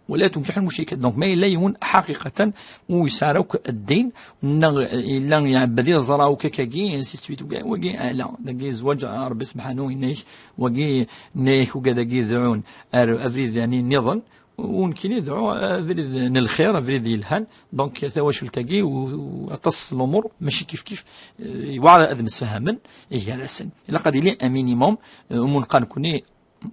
ولا تنكحوا المشركات. Donc, ma yella yiwen ḥaqiqatan ur yesɛi ara akk ddin, neɣ yella iɛebbed iẓra akk akkagi, ainsi de suite, wagi, ala, dagi zzwaǧ, Ṛebbi subḥanahu yenna-ak, wagi yenna-ak, ugad-agi dɛun ar abrid, yani, nniḍen, u nekkini dɛu abrid n lxir, abrid yelhan. Donc, tawacult-agi, u, u aṭas n lumuṛ, mačči kif kif, eh, yewɛer ad msefhamen gar-asen. Ilaq ad yili un minimum, eh, umi neqqar nekkni,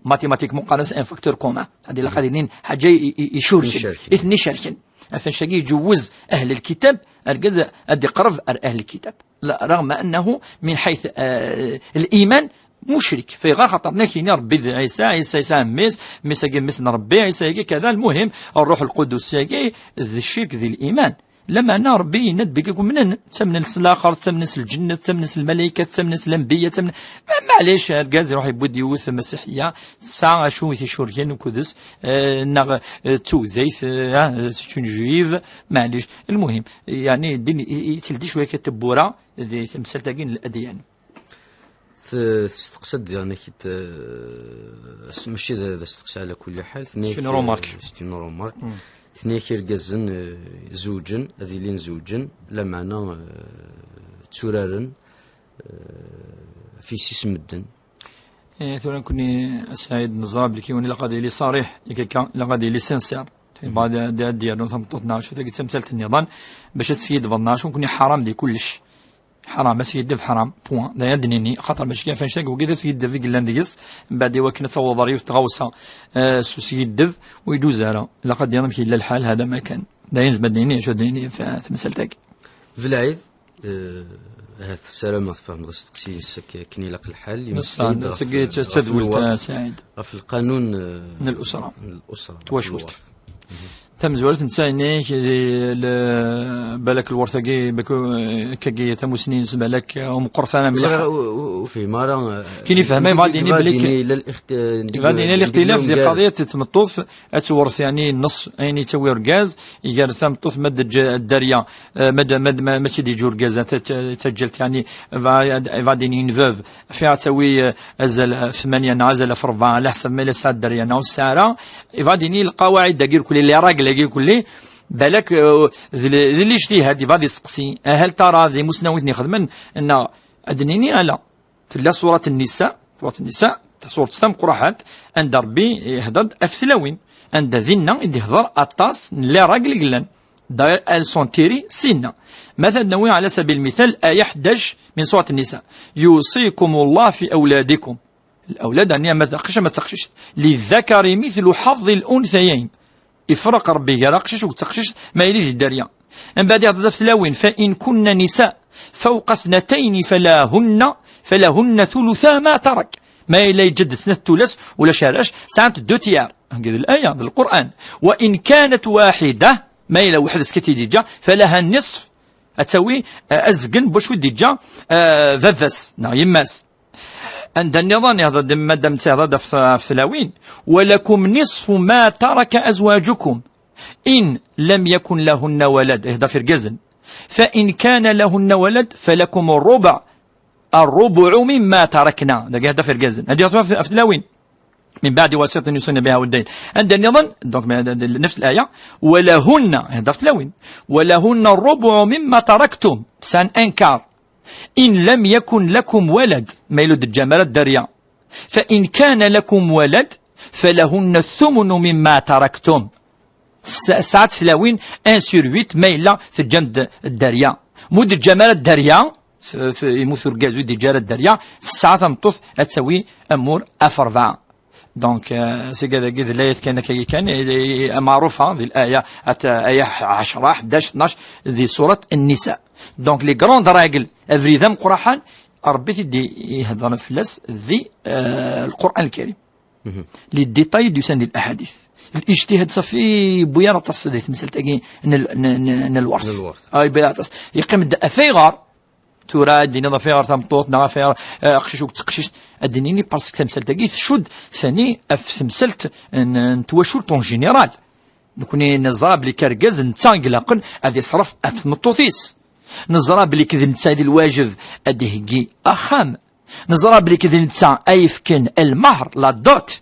mathématiquement, qqaren-as un facteur commun. Ad ilaq ad ilin ḥaǧa i, i, i, icurken, icurken. I ten-icerken. Ɣef annect-agi iǧewwez ahl lkitab, argaz ad iqreb ar ahl lkitab. La, رغم أنه من حيث, eh, الإيمان مشرك. Fayɣer? Xaṭer nekk ini Ṛebbi d Ɛisa, Ɛisa yesɛa mmi-s, mmi-s-agi mmi-s n Ṛebbi, Ɛisa-agi kada. Lmuhim, Ṛṛuḥ Lqudus-agi d ccirk di liman. Lameɛna Ṛebbi yenna-d belli umnen, ttamnen s laxert, ttamnen s lǧennet, ttamnen s lmalaykat, ttamnen s lanbiya, ttamnen, ma-, maɛlic, argaz iruḥ yewwi-d yiwet masiḥiya, tesɛa acu i t-icurken uked-s, eh, neɣ, eh, d tugdayt, eh, ah, c'est une juive, maɛlic. Lmuhim, yani, ddin i, i, i teldi cwiya kan tewwura di temsalt-agi n ladyan. T-, testeqsa-d diɣen-ak-d, eh, s-, mačči d, d asteqsi ɛla kulli ḥal, tenna-ak, c'est une remarque. Eh, c'est une remarque. Mm. Tenna-ak irgazen, eh, zewǧen, ad ilin zewǧen, lameɛna, eh, tturaren, eh, ɣef yessi-s n medden. Eh, tura nekkni, a Saɛid, neẓra belli yiwen ilaq ad yili ṣariḥ, yak akka, ilaq ad yili sincère. Yebɣa ad, ad, ad d-yernu tameṭṭut neɣ acu, tagi d tamsalt nniḍen, bac ad teskiddbeḍ neɣ acu, nekkni ḥaram di kullec. Ḥaram, askiddeb ḥaram, point. D ayen ad d-nini, xaṭer mačči kan f annect-agi, wagi d askiddeb i yellan deg-s, mbeɛd i wakken ad tawḍeḍ ɣer yiwet tɣawsa, eh, s uskiddeb, ur iǧuz ara. Ilaq ad d-tiniḍ amek yella lḥal, hada ma kan. D ayen nezmer ad d-nini, acu ad d-nini f temsalt-agi. Belɛid, eh, ahat ssarameɣ tfehmeḍ asteqsi-ines ak-, akken ilaq lḥal, Nessa, yemmeslay-d ɣef, tagi d ɣef tadwilt, lweṛt, a Saɛid. Ɣef lqanun, eh, n l'usra. N l'usra, n twacult. Lweṛt. Tamezwarut netta yenna-ak, eh, le-, balak lweṛt-agi, bak-, eh, akkagi tamusni-ines balak, eh, ur meqqret ara mliḥ. Ẓriɣ, u-, u-, ur fhimeɣ ara, eh, Kien yefhem, yebɣa ad yini belli k-, yebɣa ad yini lixti-, yebɣa ad yini lixtilaf di lqaḍiyat n tmeṭṭut, ad tewṛet, yani, nneṣ ayen yettawi urgaz, gar tameṭṭut ma d-teǧǧa dderya, eh, ma d-, ma d-, ma, ma tt-id-yeǧǧa urgaz, ta-, ta-, taǧǧalt, yani, yebɣa ad, yebɣa ad yini une veuve, fiha ad tawi, eh, azal, eh, ثمانية neɣ azal ɣef rebɛa, ɛla ḥsab ma yella tesɛa dderya neɣ ur tesɛi ara. Yebɣa ad yini lqawaɛid-agi irkelli, les règles-agi irkelli, balak, eh, d l-, d lijtihad, yebɣa ad yesteqsi. Hal tara d imusnawen i ten-ixedmen, neɣ ad d-nini ala. Tella surat Nnisa, surat Nnisa, surat tameqqrant, anda Ṛebbi ihder-d ɣef tlawin, anda dinna i d-ihder aṭas n les règles i yellan. D'ailleurs, elles sont tirées sinna. Ma ad nawi, ɛla sabil lmital, aya ḥdac min surat Nnisa. يوصيكم الله في أولادكم. Lawlad, ɛni ama d aqcic ama d taqcict. للذكر مثل حظ الأنثيين. Ifreq Ṛebbi gar aqcic u taqcict ma yili di dderya. Mbeɛd iɛeḍḍel ɣef tlawin, فإن كن نساء فوق اثنتين فلهن، فلهن ثلثا ما ترك. Ma yella yeǧǧa-d snat tullas, ulac arrac, sɛant deux tiers. Hagi d laya, d Lqur'an. وإن كانت واحدة, ma yella weḥd-s kan i d-yeǧǧa, فلها النصف. Ad tawi, eh, azgen n wacu i d-yeǧǧa, eh, baba-s neɣ yemma-s. Anda nniḍen ihḍer-d, madam, ihḍer-d ɣef, ɣef tlawin. ولكم نصف ما ترك أزواجكم إن لم يكن لهن ولد. Ihḍer ɣef irgazen. فإن كان لهن ولد فلكم الربع، الربع مما تركن. Dagi ihḍer ɣef irgazen. Ad ihḍer ɣef, ɣef tlawin. من بعد وصية يوصون بها أو دين. Anda nniḍen, donc, ma-, نفس الآية. ولهن, ihḍer ɣef tlawin. ولهن الربع مما تركتم. Sɛan un quart. إن لم يكن لكم ولد, ma yella ur d-teǧǧam ara dderya. فإن كان لكم ولد فلهن الثمن مما تركتم. Tesɛa-, tesɛa tlawin un sur huit, ma yella teǧǧam-d dderya. Ma ur d-teǧǧam ara dderya, s-, s-, yemmut urgaz ur d-yeǧǧi ara dderya, tesɛa tameṭṭut ad tawi amur ɣef rebɛa. Donc, euh, seg dagi d layat kan, akkagi kan, i, i, i, maɛrufa di laya, at-, aya ɛecra, ḥdac, tnac, di surat Nnisa. Donc, les grandes règles, abrid ameqqran, Ṛebbi i t-id-iheddren fell-as di, euh, Lqur'an Lkarim. Mhm. Les détails yusan di laḥadit. Lijtihad ṣafi yewwi ara aṭas di temsalt-agi n l-, n, n, n lweṛt. N lweṛt. Ah, yewwi ara aṭas. Yeqqim-d ɣef ayɣer. Tura ad d-tiniḍ ɣef ayɣer tameṭṭut neɣ ɣef ayɣer, eh, aqcic u teqcict. Ad d-nini parce que tamsalt-agi tcudd tani ɣef temsalt n, n twacult en général. Nekkni neẓra belli argaz netta i ilaqen ad iṣref ɣef tmeṭṭut-is. Neẓra belli d netta i d lwajeb ad iheggi axxam. Neẓra belli d netta ay yefken lmehr, la dot,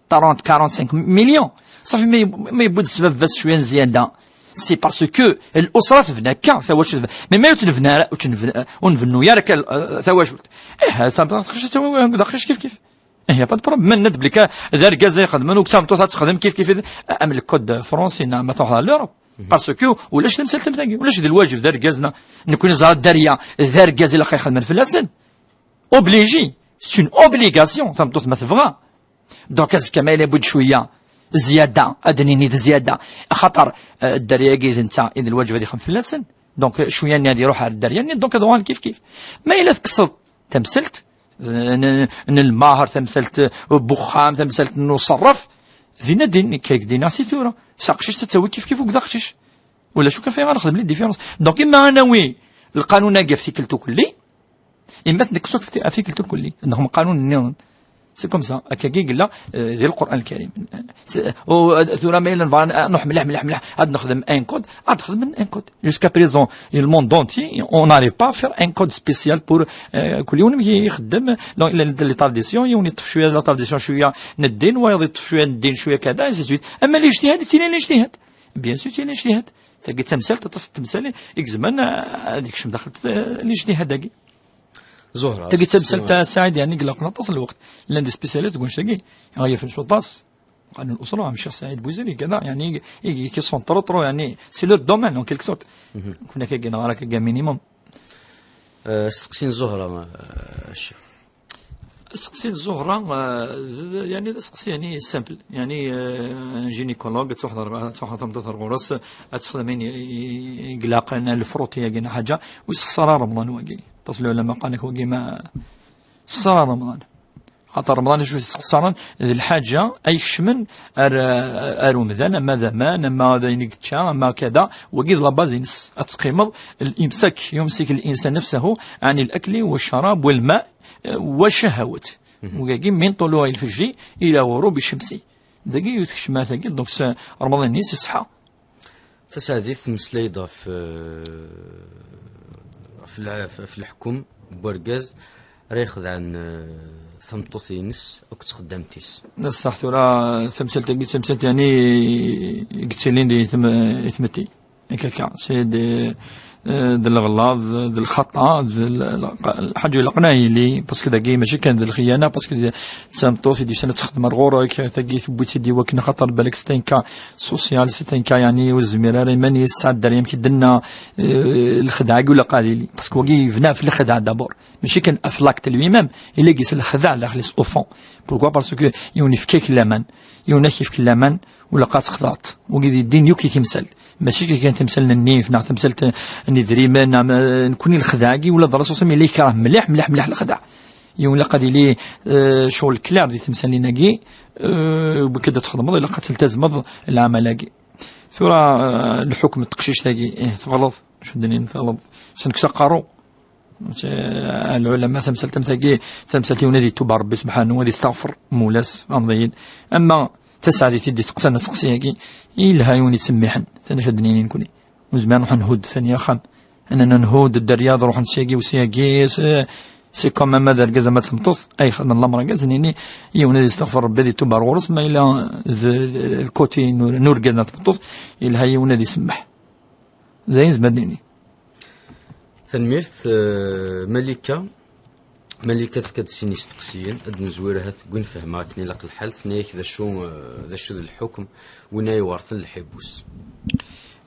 trente, quarante-cinq millions. Safi, ma yewwi-d ssbab bas cwiya n zzyada, c'est parce que l'usra tebna akka, tawacult tebna. Mais ma ur tebna ara, ur tebna, ur nbennu ara akka, eh, tawacult. Eh, taqcict ad tawi d aqcic kif kif. Eh, y a pas de problème. Ma nenna-d belli ka d argaz ay ixedmen, u d tameṭṭut ad texdem kif kif, am le code français, neɣ ma truḥeḍ ɣer l'Europe. Parce que ulac tamsalt am tagi, ulac d lwajeb d argaz, neɣ nekkni ẓra dderya d argaz ilaq ad ixedmen fell-asen. Obligé. C'est une obligation, tameṭṭut ma tebɣa. Donc azekka ma yella yewwi-d cwiya zzyada, ad d-nini d zzyada, axaṭer, eh, dderya-agi d netta i d lwajeb ad ixdem fell-asen. Donc, eh, cwiya-nni ad iruḥ ar dderya-nni, donc ad uɣalen kif kif. Ma yella tekkseḍ tamsalt, eh, n, n lmahr, tamsalt, eh, n uxxam, tamsalt n uṣerref, dinna din, nekk ad k-d-iniɣ si tura. S aqcic ad tawi kif kif u d aqcic. Ulac akk afayɣer ad nexdem les différences. Donc, imma ad nawi lqanun-agi ɣef tikkelt ukelli, imma ad t-nekkes akk ɣef tikkelt ukelli. Nexdem qanun nniḍen. C'est comme ça. Akkagi i yella, euh, di Lqur'an Lkarim. C'est, euh, tura ma yella nebɣa ad nruḥ mliḥ, mliḥ, mliḥ, ad nexdem un code, ad nexdem un code. Jusqu'à présent, le monde entier, on n'arrive pas à faire un code spécial pour, euh, kul yiwen amek ixeddem. Donc, les, les traditions, yiwen yeṭṭef cwiya la tradition, cwiya n ddin, wayeḍ yeṭṭef cwiya n ddin, cwiya kada, ainsi de suite. Ama lijtihad, yettili lijtihad. Bien sûr, yettili lijtihad. Tagi d tamsalt, aṭas n temsal i izemren, ah, ad ikcem daxel, eh, lijtihad-agi. Zuhra, tagi d tamsalt, ah, Saɛid, yeɛni, ilaqen aṭas n lweqt. Llan des spécialistes deg wannect-agi, ɣa yafen s waṭas. Qanun l'usra, am Ccix Saɛid Bouzid, kada, yeɛni, i, i, qui sont trop, trop, yeɛni, c'est leur domaine, en quelque sorte. Kuna kagi, neɣ ara kagi, minimum. Euh, steqsi n Zuhra, euh, Ccix. Aseqsi n Zuhra, eh, d, d, yeɛni d aseqsi, yeɛni, simple. Yeɛni, eh, un gynécologue, ad tuḥḍer, ad tuḥḍer tameṭṭut ar ɣur-s, ad texdem ayen i, i, i ilaqen, lefruṭ-agi neɣ ḥaǧa, ur yessexṣar ara Remḍan wagi. Aṭas n lɛulama qqaren-ak wagi ma yessexṣar ara Remḍan. Xaṭer Remḍan acu t-yessexṣaren, d lḥaǧa ay ikecmen ar, ar umdan, ama d aman, ama d ayen i yečča, ama kada, wagi d la base-ines. Ad teqqimeḍ, الإمساك، يمسك الإنسان نفسه عن الأكل والشراب والماء والشهوات. Wagi, من طلوع الفجر إلى غروب الشمس. Dagi, yiwet kecmat-agi, donc, s-, Remḍan-nni, s ṣṣeḥḥa. Tasaɛdit, temmeslay-d ɣef, euh, ɣef lɛ-, ɣef leḥkem n wergaz ara ixedɛen, euh, tameṭṭut-ines akked txeddamt-is. D ṣṣeḥ, tura tamsalt-agi d tamsalt, yeɛni, i yettilin di tem-, i tmetti. Akka, akka. C'est de, euh, de l'aghlad, de l'khata, de l-, l-, lḥaǧa ilaqen ad yili, parce que dagi mačči kan d lxiyana, parce que d tameṭṭut i d-yusan ad texdem ar ɣur-k, tagi tewwi-tt-id i wakken, xaṭer balak c'est un cas social, c'est un cas, yeɛni, ur tezmir ara iman-is, tesɛa dderya, amek i d-tenna, euh, lxedɛa-agi ilaq ad yili. Parce que wagi yebna ɣef lxedɛa d'abord. Mačči kan ɣef l'acte lui-même, illa gis lxedɛa daxel-is au fond. Pourquoi? Parce que yiwen yefka-k laman, yiwen ad k-yefk laman, ur ilaq ad texdeɛeḍ. Wagi d ddin yakk i timsal. Mačči kan timsal n nnif, neɣ tamsalt n idrimen, neɣ ma, nekkni lxedɛa-agi, ula d Rasul sallallahu alayhi wa sallam yella yekreh mliḥ, mliḥ, mliḥ lxedɛa. Yiwen ilaq ad yili, eh, ccɣel clair di temsalin-agi, eh, wekk ad txedmeḍ, ilaq ad teltazmeḍ lɛamal-agi. Tura, eh, lḥukm n teqcict-agi, eh, tɣelḍ, acu d-nini tɣelḍ, s-, nekkes aqerru. Eh, lɛulama, tamsalt am tagi, tamsalt yiwen ad yetub ɣer Rebbi subḥanahu, ad yesteɣfer, mulas, amḍiyin. Ama tasaɛdit i d-isteqsan aseqsi-agi, yelha yiwen yettsemmiḥen, tani acu ad d-nini nekkni. Ur nezmir ad nruḥ nhudd tani axxam. Anna nhudd dderya ad ruḥen syagi u syagi, c'est, c'est comme ama d argaz ama d tmeṭṭut, ay xedmen lamer-agi, ad nini yiwen ad yesteɣfer Rebbi, ad yetub ɣer ɣur-s, ma yella d, d lkuti n ur-, n urgaz neɣ tmeṭṭut, yelha yiwen ad isemmeḥ. D ayen nezmer ad nini. Tanemmirt, eh, Malika. Malika tefka-d sin isteqsiyen, ad nezwir ahat deg win fehmeɣ akken ilaq lḥal, tenna-yak d acu, eh, d acu d lḥukm win ay iwerten lḥibus.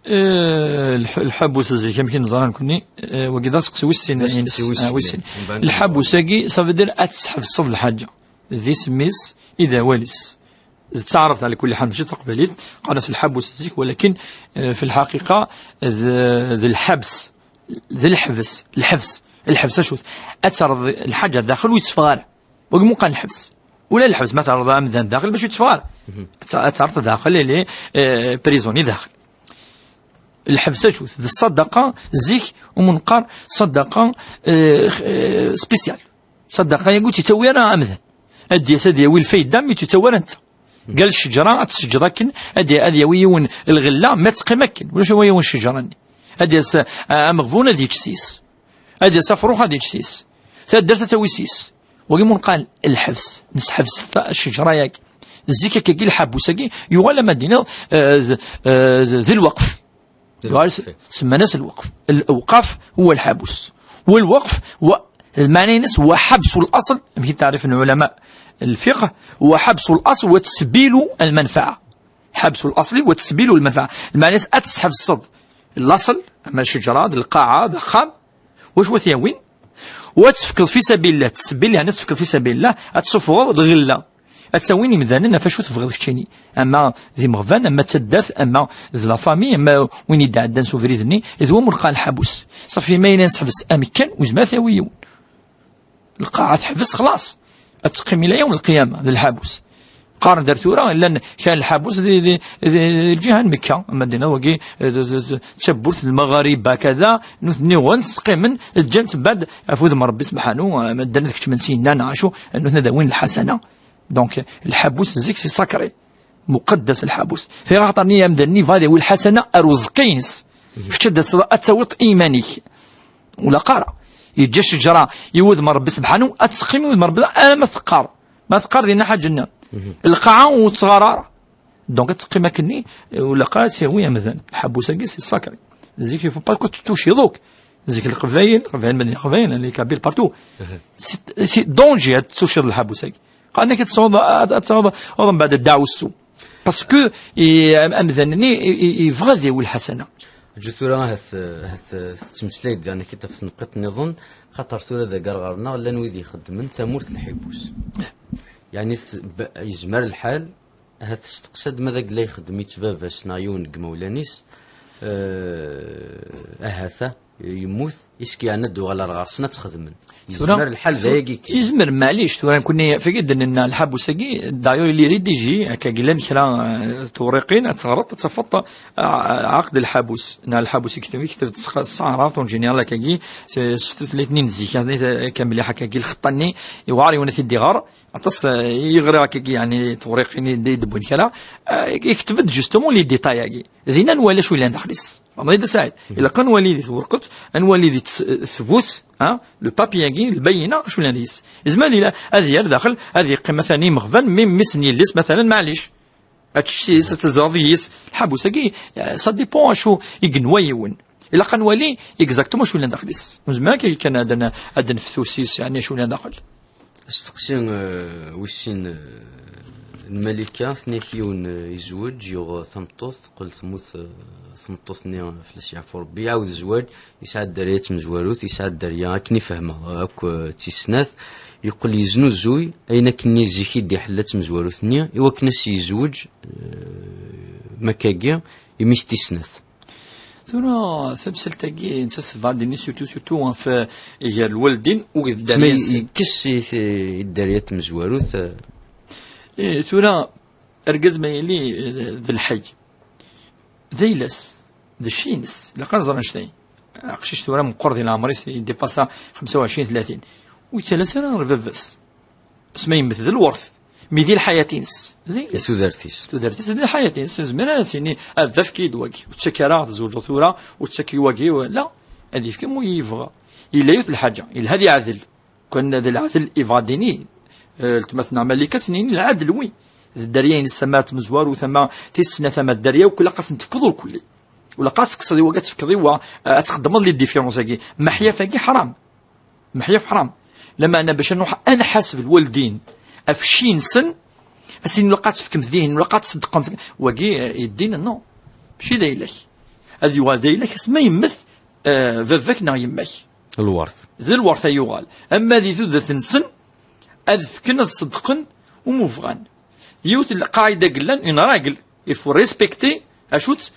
Eh, lḥ-, lḥabus zik, amek i neẓra nekkni, eh, wagi d aseqsi wis sin. D aseqsi ines, wis ah, wis sin. Sin. Mbeɛd lḥabus-agi, ça veut dire ad tesḥebseḍ lḥaǧa. D isem-is, i d awal-is. D taɛrabt ɛla kulli ḥal, mačči d taqbaylit. Qqaren-as lḥabus zik, walakin, eh, fi lḥaqiqa, d, d lḥabs. D lḥebs. Lḥebs. Lḥebs acu-t? Ad terreḍ lḥaǧa daxel ur yetteffeɣ ara. Wagi mu qqaren lḥebs. Ula lḥebs ma terreḍ amdan daxel bac ur yetteffeɣ ara. Ad t-, ad terreḍ daxel, ili, eh, prisonnier daxel. Lḥebs acu-t? D ṣṣadaqa, zik, umi neqqar ṣadaqa, eh, eh, spécial. Ṣadaqa yagi ur tt-yettawi ara amdan. Ad d-yas ad yawi lfayda, mi ur tt-yettawi ara netta. Gal ccejra, ad tseǧǧeḍ akken, ad y-, ad yawi yiwen lɣella, ma teqqim akken. Ulac awi yiwen ccejra-nni. Ad d-yas, ah, ameɣbun ad yečč s-is. Ad d-yas afrux ad yečč s-is. Taddart ad tawi s-is. Wagi mu neqqar lḥebs, nesḥebs ta-, ccejra-yagi. Zik akkagi lḥabus-agi yuɣal ama d-iniḍ, eh, d, eh, d, d lweqf. Yuɣal s-, semman-as lweqf. Lewqaf huwa lḥabus. Walweqf huwa, lmeɛna-ines huwa ḥabsu l-asl, amek i t-ɛrifen lɛulama lfiqh, huwa ḥabsu l-asl wa tesbilu lmanfaɛa. Ḥabsu l-asli wa tesbilu lmanfaɛa. Lmeɛna-ines ad tesḥebseḍ l-asl, ama ccejra, d lqaɛa, d axxam, wacu wa t-yawin? Wa tefkeḍ fi sabilillah, tesbil, yeɛni ad tefkeḍ fi sabilillah, ad tessufɣeḍ lɣella. Ad tawin imdanen ɣef acu tebɣiḍ keččini. Ama d imeɣban, ama d taddart, ama d la famille, ama win i d-ɛeddan s ubrid-nni, d wamulqa n lḥabus. Ṣafi, ma yella nesḥebs amekkan, ur yezmir ad t-yawi yiwen. Lqaɛa teḥbes, xlaṣ. Ad teqqim ila yawm lqiyama, d lḥabus. Qqaren-d ar tura, llan kra n lḥabus di, di, di, di lǧiha n Mekka, ama d-niniḍ wagi, eh, d, d, d, d tawwurt n Lmaɣrib, hakada, nutni uɣen, ttqqimen, ǧǧan-t mbeɛd ɣef wudem n Rebbi Sebḥanu, eh, ma ddan ad kecmen syenna, neɣ acu, nutni ad awin lḥasana. Donc, lḥabus zik, c'est sacré. Muqaddas lḥabus. Fi axaṭer-nni amdan-nni bɣa ad yawi lḥasana ar uẓeqqi-ines. Kečč ad d-taseḍ, ad tawiḍ i iman-ik. Ur ilaq ara. Yeǧǧa ccejra i wudem n Rebbi Sebḥanu, ad teqqim i wudem n Rebbi alamma teqqar. Ma teqqar dinna ḥaǧa-nni. Lqaɛa ur tettɣar ara. Donc ad teqqim akkenni, ur ilaq ara ad tt-yawi amdan. Lḥabus-agi, c'est sacré. Zik, il faut pas que tu touches donc. Zik Leqbayel, Leqbayel, ma d Leqbayel, les Kabyles partout. C'est, c'est danger ad tettucceḍ lḥabus-agi. Qqaren-ak ad tesɛuḍ, ad, ad tesɛuḍ, ad mbeɛd ddeɛwessu. Parce que, i, am-, amdan-nni, i, i, yebɣa ad yawi lḥasana. Ǧǧu tura ahat, ahat tettmeslay-d, yeɛni, kif ɣef tneqqiṭ nniḍen, xaṭer tura deg ar ɣer-neɣ llan wid ixeddmen tamurt n lḥibus. Yeɛni, t-, b-, yezmer lḥal, ahat testeqsa-d ma d agla ixeddem-itt baba-s neɣ yiwen deg imawlan-is, eh, ahat-a yemmut, iski yeɛni ad d-uɣal ar ɣer-sen ad tt-xedmen. Tura, yezmer lḥal d ayagi kan. Yezmer, maɛlic, tura nekkni fagi d-nenna lḥabus-agi, d'ailleurs, il est rédigé, akka llan kra, eh, tewriqin, ad teɣreḍ, ad tafeḍ, eh, ɛaqd lḥabus, neɣ lḥabus ikteb, ikteb s, s taɛrabt, en général, akkagi, s, s tutlayt-nni n zik, akka mliḥ, akkagi, lxeṭṭa-nni, yewɛer yiwen ad t-id-iɣer, aṭas, eh, i ɣriɣ akkagi, yeɛni, tewriqin i d-, i d-wwin kra, eh, ikteb-d justement les détails-agi. Dinna nwala acu yellan daxel-is. Tfehmeḍ-iyi-d a Saɛid? Ilaq ad nwali di twerqet, ad nwali di t-, tbut, ha? Le papier-agi, lbayina, acu yellan deg-s. Yezmer ad ila-, ad yerr daxel, ad yeqqim matalan imeɣban, mi mmi-s n yelli-s, matalan, maɛlic. Ad tečč yis, ad tezreḍ yis. Lḥabus-agi, eh, ça dépend acu i yenwa yiwen. Ilaq ad nwali exactement acu yellan daxel-is. Ur nezmir akka kan ad n-, ad neftu s-, yeɛni acu yellan daxel. Asteqsi, eh, wis sin, eh, n Malika, tenna-k yiwen, eh, yezweǧ, yuɣ, eh, tameṭṭut, teqqel temmut, eh, tmeṭṭut-nni, eh, fell-as yeɛfu Rebbi, iɛawed zzwaǧ, yesɛa dderya d tmezwarut, yesɛa dderya akken i fehmeɣ akk, eh, d tis snat, yeqqel yeznuzuy ayen akken-nni zik i d-iḥella d tmezwarut-nni, i wakken ad s-yezweǧ, eh, makkagi, imi-s d tis snat. Tura, tamsalt-agi, nettat tebɣa ad d-tini surtout, surtout ɣef, eh, gar lwaldin u d dderya-nsen. Yekkes i t-, i dderya n tmezwarut, eh. Eh, tura, argaz ma yili, eh, d lḥay, d ayla-s, d cci-ines, ilaq ad nẓer annect-a. Aqcic tura meqqer di leɛmer-is, yedipasa xemsa u ɛecrin, tlatin. Ur yettalas ara ɣer baba-s. Asma yemmet d lwert, mi di lḥayat-ines, d ayla-s. Tudert-is. Tudert-is d lḥayat-ines, ur nezmir ara ad s-nini, "A baba, efk-iyi-d wagi, ur ttak ara, tzewǧeḍ tura, ur ttak i wagi, wa-" la, ad yefk am win yebɣa. Yella yiwet lḥaǧa, yelha ad yeɛdel. Kan d lɛadel yebɣa ad d-yini, eh, letma-tneɣ Malika, ad s-nini lɛadel, wi. D dderya-ines, tama tmezwarut, tama tis snat, tama dderya, ur ilaq ad sen-tefkeḍ irkelli. Ur ilaq ad tekkseḍ i wagi, ad tefkeḍ i wa, eh, ad txeddmeḍ les différences-agi. Meḥyaf-agi ḥram. Meḥyaf ḥram. Lameɛna bac ad nruḥ ad nḥaseb lwaldin ɣef cci-nsen, ad s-nini ilaq ad tefkemt dihin, ilaq ad tṣeddqemt. Wagi, eh, yeddin, non. Mačči d ayla-k. Ad yuɣal d ayla-k asma yemmet, eh, baba-k neɣ yemma-k. Lwert. D lwert ay yuɣal. Ama di tudert-nsen, ad fken, ad ṣeddqen umi bɣan. Yiwet n lqaɛida i yellan, une règle, il faut respecter, acu-tt?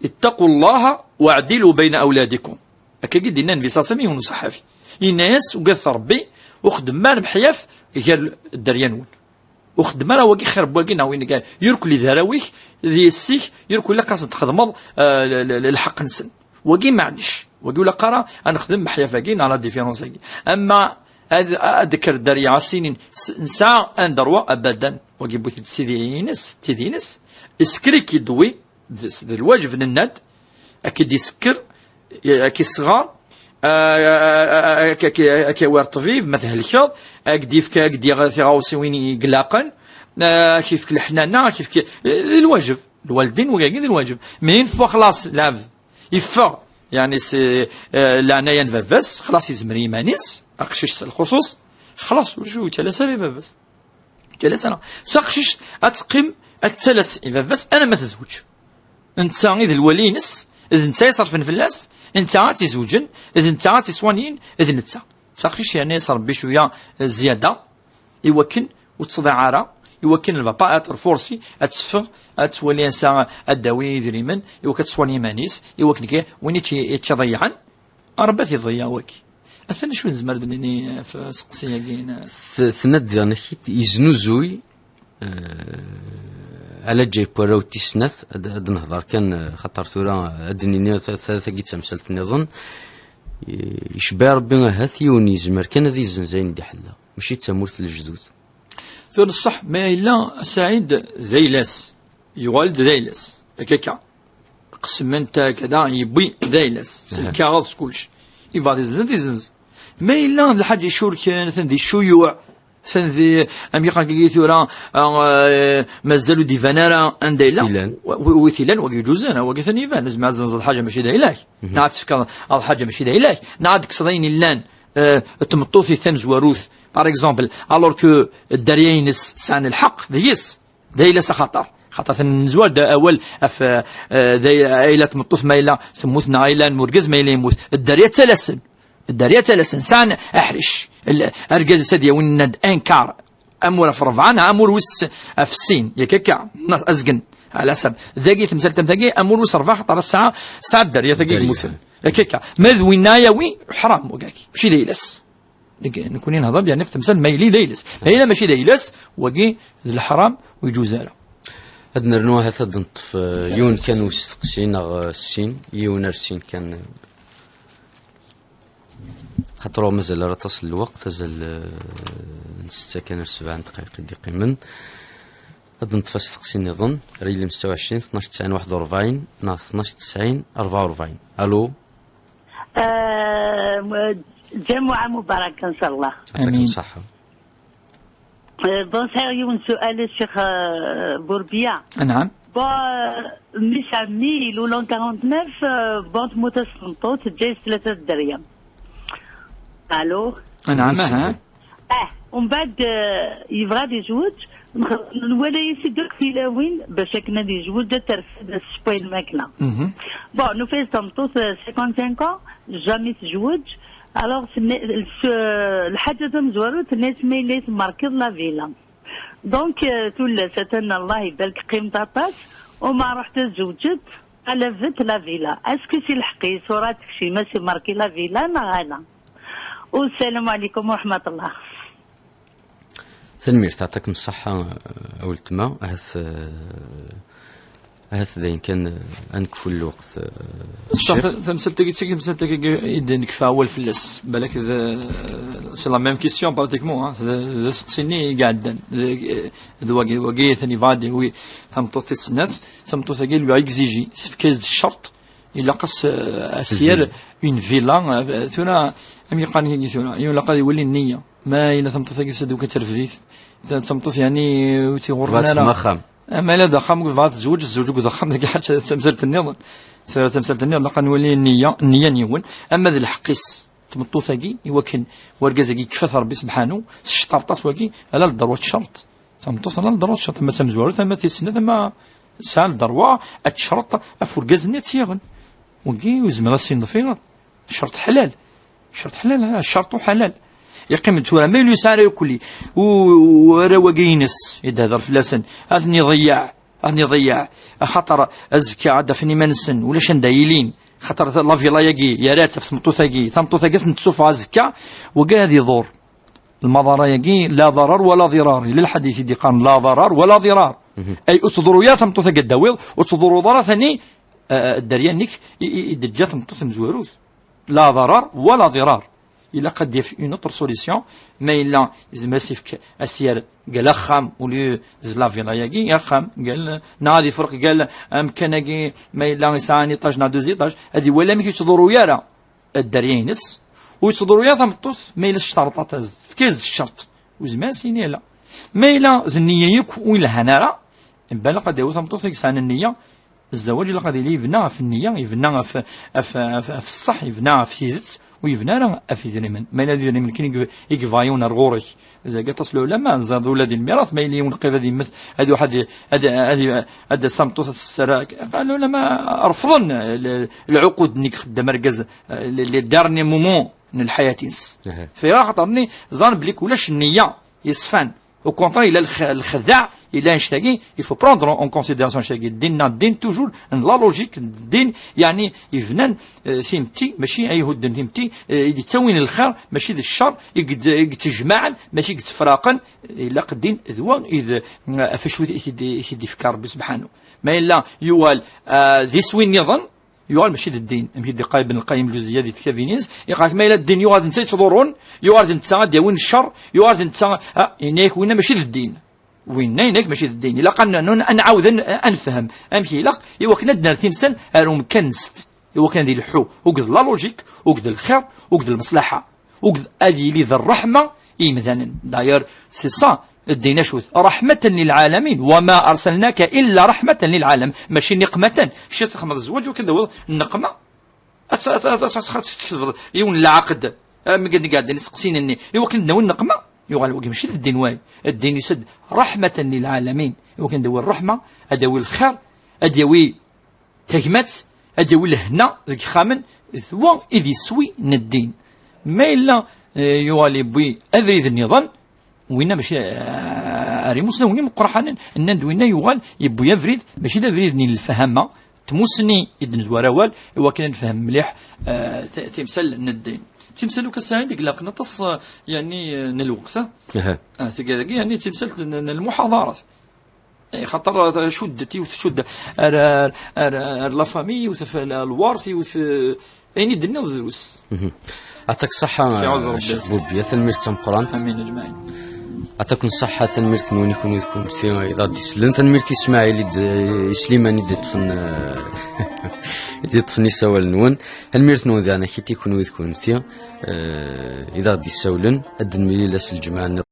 "Ittaqu Llaha waɛdilu bayna awladikum." Akkagi d-yenna Nnbi ṣalla Llahu ɛalayhi wa sallam i yiwen n uṣaḥabi. Yenna-yas, "Ugadet Rebbi, ur xeddmem ara meḥyaf gar dderya-nwen." Ur xeddem ara wagi xir n wagi neɣ win, irkel i d arraw-ik, d yessi-k, irkel ilaq ad txedmeḍ, eh, l-, l-, l-, lḥeqq-nsen. Wagi maɛlic. Wagi ur ilaq ara ad nexdem meḥyaf-agi neɣ la différence-agi. Ama ad, ad d-tekker dderya, ad s-inin, s-, nesɛa un droit, abadan. Wagi yewwi-t-id sidi-ines, d tidi-ines, isker-ik-id wi, d, d lwaǧeb nenna-d, ad k-id-isekker, ad k-isɣer, a, a, a, a, ad k-, ad k-, ad k-yawi ɣer ṭṭbib, ma thelkeḍ, ad k-d-yefk, ad k-d-yaɣ tiɣawsiwin i ilaqen, Ad k-yefk leḥnana, ad k-yefk, d lwajeb. Lwaldin, wagi d lwajeb. Mais une fois xlaṣ, lɛebd yeffeɣ, yeɛni, si, eh, leɛnaya n baba-s, xlaṣ yezmer i yiman-is, aqcic s lxuṣuṣ, xlaṣ, ur yettalas ara i baba-s. Ur yettalas ara. S aqcic ad teqqim, ad tettalas i baba-s, alamma tezweǧ. Netta i d lwali-ines, d netta i ṣerfen fell-as, d netta ad tt-izewǧen, d netta ad tt-iswanyin, d netta. S aqcic, yeɛni, s Rebbi cwiya, eh, zzyada, i wakken ur tettḍiɛ ara, i wakken lbapa ad terfursi, ad teffeɣ, ad twali ansa ad d-tawi idrimen, i wakken ad teswan iman-is, i wakken ke win i tt-, i tt-iḍeyyɛen, Rebbi ad t-iḍeyyeɛ waki. Atan acu nezmer ad d-nini ɣef useqsi-agi-ina? T-, tenna-d diɣen akit yeznuzuy, eh, ala ǧayp warraw tis snat, ad, ad nehḍer kan, eh, xaṭer tura, eh, ad d-nini ta-, ta-, tagi d tamsalt nniḍen. I-, icebba Rebbi ahat yiwen yezmer kan ad izenz ayen d-iḥella. Mačči d tamurt n lejdud. Tura ṣṣeḥ, ma yella Saɛid d ayla-s, yuɣal-d d ayla-s, akka akka. Qesmen-t kada, yewwi d ayla-s, s lkaɣeḍ, s kullec. Yebɣa ad izenz, ad izenz. Ma yella d lḥaǧa icurken, atan di ccuyuɛ, atan di, amek yeqqar-agi tura, ah, eh, mazal ur d-iban ara anda yella. Wi t-ilan? Wa-, wi, wi t-ilan, wagi yeǧuzen, wagi atan iban. Ur tezmireḍ ad tzenzeḍ lḥaǧa mačči d ayla-k. Neɣ ad tefkeḍ lḥaǧa mačči d ayla-k. Neɣ ad tekkseḍ ayen yellan, eh, tmeṭṭut-ik tamezwarut, par exemple, alors que dderya-ines sɛan lḥeqq deg-s. D ayla-s axaṭer. Xaṭer atan nezwar-d awal ɣef, eh, d ay-, ayla n tmeṭṭut ma yella temmut neɣ ayla n urgaz ma yella yemmut. Dderya ttalasen. Dderya ttalasen. Sɛan aḥric. L-, argaz-is ad yawi-d ankar. Amur ɣef rebɛa neɣ amur wis ɣef sin. Yak akka. Nas azgen. Ɛla ḥsab. Dagi temsalt am tagi, amur wis rebɛa, xaṭer tesɛa, tesɛa dderya tagi yemmuten. Yak akka. Ma d winna yawi, ḥram, wagaki. Mačči d ayla-s. Nek-, nekni nehḍer-d, yeɛni, ɣef temsalt ma yili d ayla-s. Ma yella mačči d ayla-s, wagi d leḥram, ur yeǧuz ara. Ad nernu ahat ad neṭṭef, eh, yiwen kan usteqsi neɣ, eh, sin, yiwen ar sin kan, eh, xaṭer ur mazal ara aṭas n lweqt, azal, eh, n setta kan ar sebɛa n ddqayeq i d-iqqimen. Ad neṭṭef asteqsi nniḍen, ar yilem setta u ɛecrin, tnac tesɛin waḥed u rebɛin neɣ tnac tesɛin rebɛa u rebɛin. Allô? آه، م-، جمعة مباركة إن شاء الله. يعطيكم الصحة. آه، bon، سعيد يوم سؤال الشيخ، آه، بوربيا. نعم. Bon، آه، مش عمي، لو لون quarante-neuf، آه، bon، تموت السنطوط، جايز ثلاثة الدريا. ألو؟ نعم، أها. آه، ومن بعد، آه، يبغى يزوج، نخ-، نولي يسدك في لاوين باش هكا يزوج، ترفد السبويل الماكلة. Bon، نوفي تمطوط، آه، cinquante-cinq ans، jamais تزوج. Alors، سمي-، الس-، الحاجة تمزوروت، الناس ما يلي تماركض لا فيلا. Donc، آه، تولى ستنا الله يبارك قيمة طاس، وما رحت تزوجت، قلبت لا فيلا. اسكو سي الحقي صوراتك شي ماشي ماركي لا فيلا، لا غانا؟ والسلام عليكم ورحمة الله. Tanemmirt, yeɛṭikem ṣṣeḥḥa, a weltma. Ahat, eh, ahat d ayen kan, eh, ad nekfu lweqt, eh, ṣṣeḥ, ccix. Ta-, tamsalt-agi d tagi, tamsalt-agi i d-nekfa awal fell-as. Balak d, c'est la même question pratiquement, hein. D, d aseqsi-nni i iɛeddan. D, d wagi, wagi atan yebɣa ad yawi tameṭṭut tis snat. Tameṭṭut-agi lui exige, tefka-as-d ccerṭ, ilaq-as, eh, ad s-yerr une villa, eh, tura, am yeqqaren tura, ilaq ad iwali nniya. Ma yella tameṭṭut-agi tusa-d kan terfed-it, ta-, tameṭṭut, yeɛni, ur tt-iɣurren ara. Tebɣa axxam. Ama yella d axxam, tebɣa ad tezweǧ, tezweǧ deg uxxam, dagi ḥaǧa d tamsalt nniḍen. Tura tamsalt nniḍen, ilaq ad nwali nniya, nniya n yiwen. Ama d lḥeqq-is, tmeṭṭut-agi, i wakken urgaz-agi yekfa-t Rebbi sebḥanu, s ccerṭ-as wagi, ala lderwa d ccerṭ. Tameṭṭut ala lderwa d ccerṭ, ama d tamezwarut, ama d tis snat, ama tesɛa lderwa ad tecreṭ ɣef urgaz-nni ad tt-yaɣen. Wagi ur yezmir ad s-yenḍef iɣer. Ccerṭ ḥlal. Ccerṭ ḥlal, ha, ccerṭ ḥlal. Yeqqim-d tura, ma yella yesɛa ara yakk-, u-, u-, arraw-agi-ines, i d-hder fell-asen, ad ten-iḍeyyeɛ, ad ten-iḍeyyeɛ. Axaṭer azekka ad d-afen iman-nsen, ulac anda ilin. Xaṭer la villa-agi, yerra-tt ɣef tmeṭṭut-agi, tameṭṭut-agi ad ten-tessufeɣ azekka, wagi ad iḍur. Lmaḍara-agi, la ḍarar wala ḍirar. Yella lḥadit i d-iqqaren, la ḍarar wala ḍirar. Ay, ur ttḍurru ara tameṭṭut-agi ad d-tawiḍ, ur ttḍurruḍ ara tani, eh, dderya-nnek i, i, i d-teǧǧa tmeṭṭut tamezwarut. La ḍarar wala ḍirar. Ilaq ad d-yaf une autre solution. Ma yella yezmer ad s-yefk, ad s-yerr gal axxam, au lieu de la villa-agi, axxam, gal, neɣ ad ifreq gal amkan-agi, ma yella yesɛa un étage neɣ deux étages, ad iwali amek ur yettḍurru ara dderya-ines, ur yettḍurru ara tameṭṭut, ma yella tectarṭat-as-d, tefka-as-d ccerṭ, ur yezmir ad s-yini ala. Ma yella d nniya yakk ur yelhan ara, balaq ad d-yawi tameṭṭut i yesɛan nniya. Zzawaj ilaq ad yili yebna ɣef nniya, yebna ɣef, ɣef, ɣef, ɣef ṣṣeḥ, yebna ɣef tidet, ur yebna ara ɣef idrimen. Ma yella d idrimen kan i yeb-, i yebɣa yiwen ar ɣur-k, zagi aṭas n lɛulama, ẓer ula di lmirat, ma yella yiwen qrib ad yemmet, ad iruḥ ad i-, ad, ad, ad, ad d-tas tameṭṭut ad tessara. Qal lɛulama refḍen l-, lɛuqud-nni i ixeddem argaz, les, les derniers moments n lḥayat-ines. Aha. Fi axaṭer-nni ẓran belli ulac nniya yeṣfan. Au contraire, il a le, le khada, il a un shtagi, il faut prendre en considération shtagi. Din, din, toujours, la logique, din, yani, yebnan, euh, timetti, mačči ay hudden timetti, euh, i d-yettawin lxir, mačči d ccer, i yed-, i yettejmaɛen, mačči i yettefraqen, ilaq din, d wa, i d, euh, ɣef acu i t-, i t-, i t-id-ifka Rebbi subḥanahu. Ma yella, yuɣal, euh, d iswi nniḍen, yuɣal mačči d ddin. Amek i d-iqqar Ibn Lqayyim Lǧuziyya di tektabin-is, iqqar-ak ma yella ddin yuɣal d netta yettḍurrun, yuɣal d netta ad d-yawin ccer, yuɣal d netta, ah, yenna-yak winna mačči d ddin. Winna yenna-yak mačči d ddin. Ilaq ad n-, ad nɛawed ad n-, ad nefhem amek ilaq, i wakken ad d-nerr timsal ar umkan-nsent, i wakken ad ileḥḥu, uged la logique, uged lxir, uged lmeṣlaḥa. Uged ad yili d ṛṛeḥma i yimdanen. D'ailleurs, c'est ça, ddin acu-t? رحمة للعالمين، وما أرسلناك إلا رحمة للعالمين. Mačči niqmatan. Kečč ad txedmeḍ zzwaǧ, wakken d-tawiḍ nneqma. Ad t-, ad t-, ad t-, ad t-, ad t-tketbeḍ yiwen n lɛaqed. Am nekk ad d-nqeɛden iseqsiyen-nni. I wakken ad d-nawi nneqma, yuɣal wagi mačči d ddin wayeḍ. Ddin yusa-d رحمة للعالمين. I wakken ad d-yawi ṛṛeḥma, ad d-yawi lxir, ad d-yawi tagmat, ad d-yawi lehna deg yixxamen, d wa i d iswi n ddin. Ma yella, eh, yuɣal yewwi abrid nniḍen, winna mačči, eh, ar imusnawen imeqqranen, nnan-d winna yuɣal yewwi abrid, mačči d abrid-nni n lefhama, tmussni i d-nezwar awal, i wakken ad nefhem mliḥ, eh, ti-, timsal n ddin. Timsal uka Saɛid, i ilaqen aṭas, eh, yani, eh, n lweqt, ah? Aha. Ah, tagi, yani, timsal n, n lmuḥadarat. Eh, xaṭer, eh, cuddet, yiwet tcudd ar, ar, ar, ar la famille, yiwet f-, ar lwert, yiwet, eh, ayen i d-tenniḍ drus. Mhm. Atak ṣaḥa, Ccix Rebbi. Ccix Bubi, tanemmirt tameqqrant. Amin ajmaɛin. Atak ṣaḥa, tanemmirt-nwen i kunwi d kunemti i d aɣ-d-isellen, tanemmirt i Smaɛil i d-, i Sliman i d-iṭṭfen, eh, i d-iṭṭfen isawal-nwen. Tanemmirt-nwen daɣen akit i kunwi d kunemti, eh, i d aɣ-d-issawlen. Ad d-nemlil ass n lǧemɛa-nni.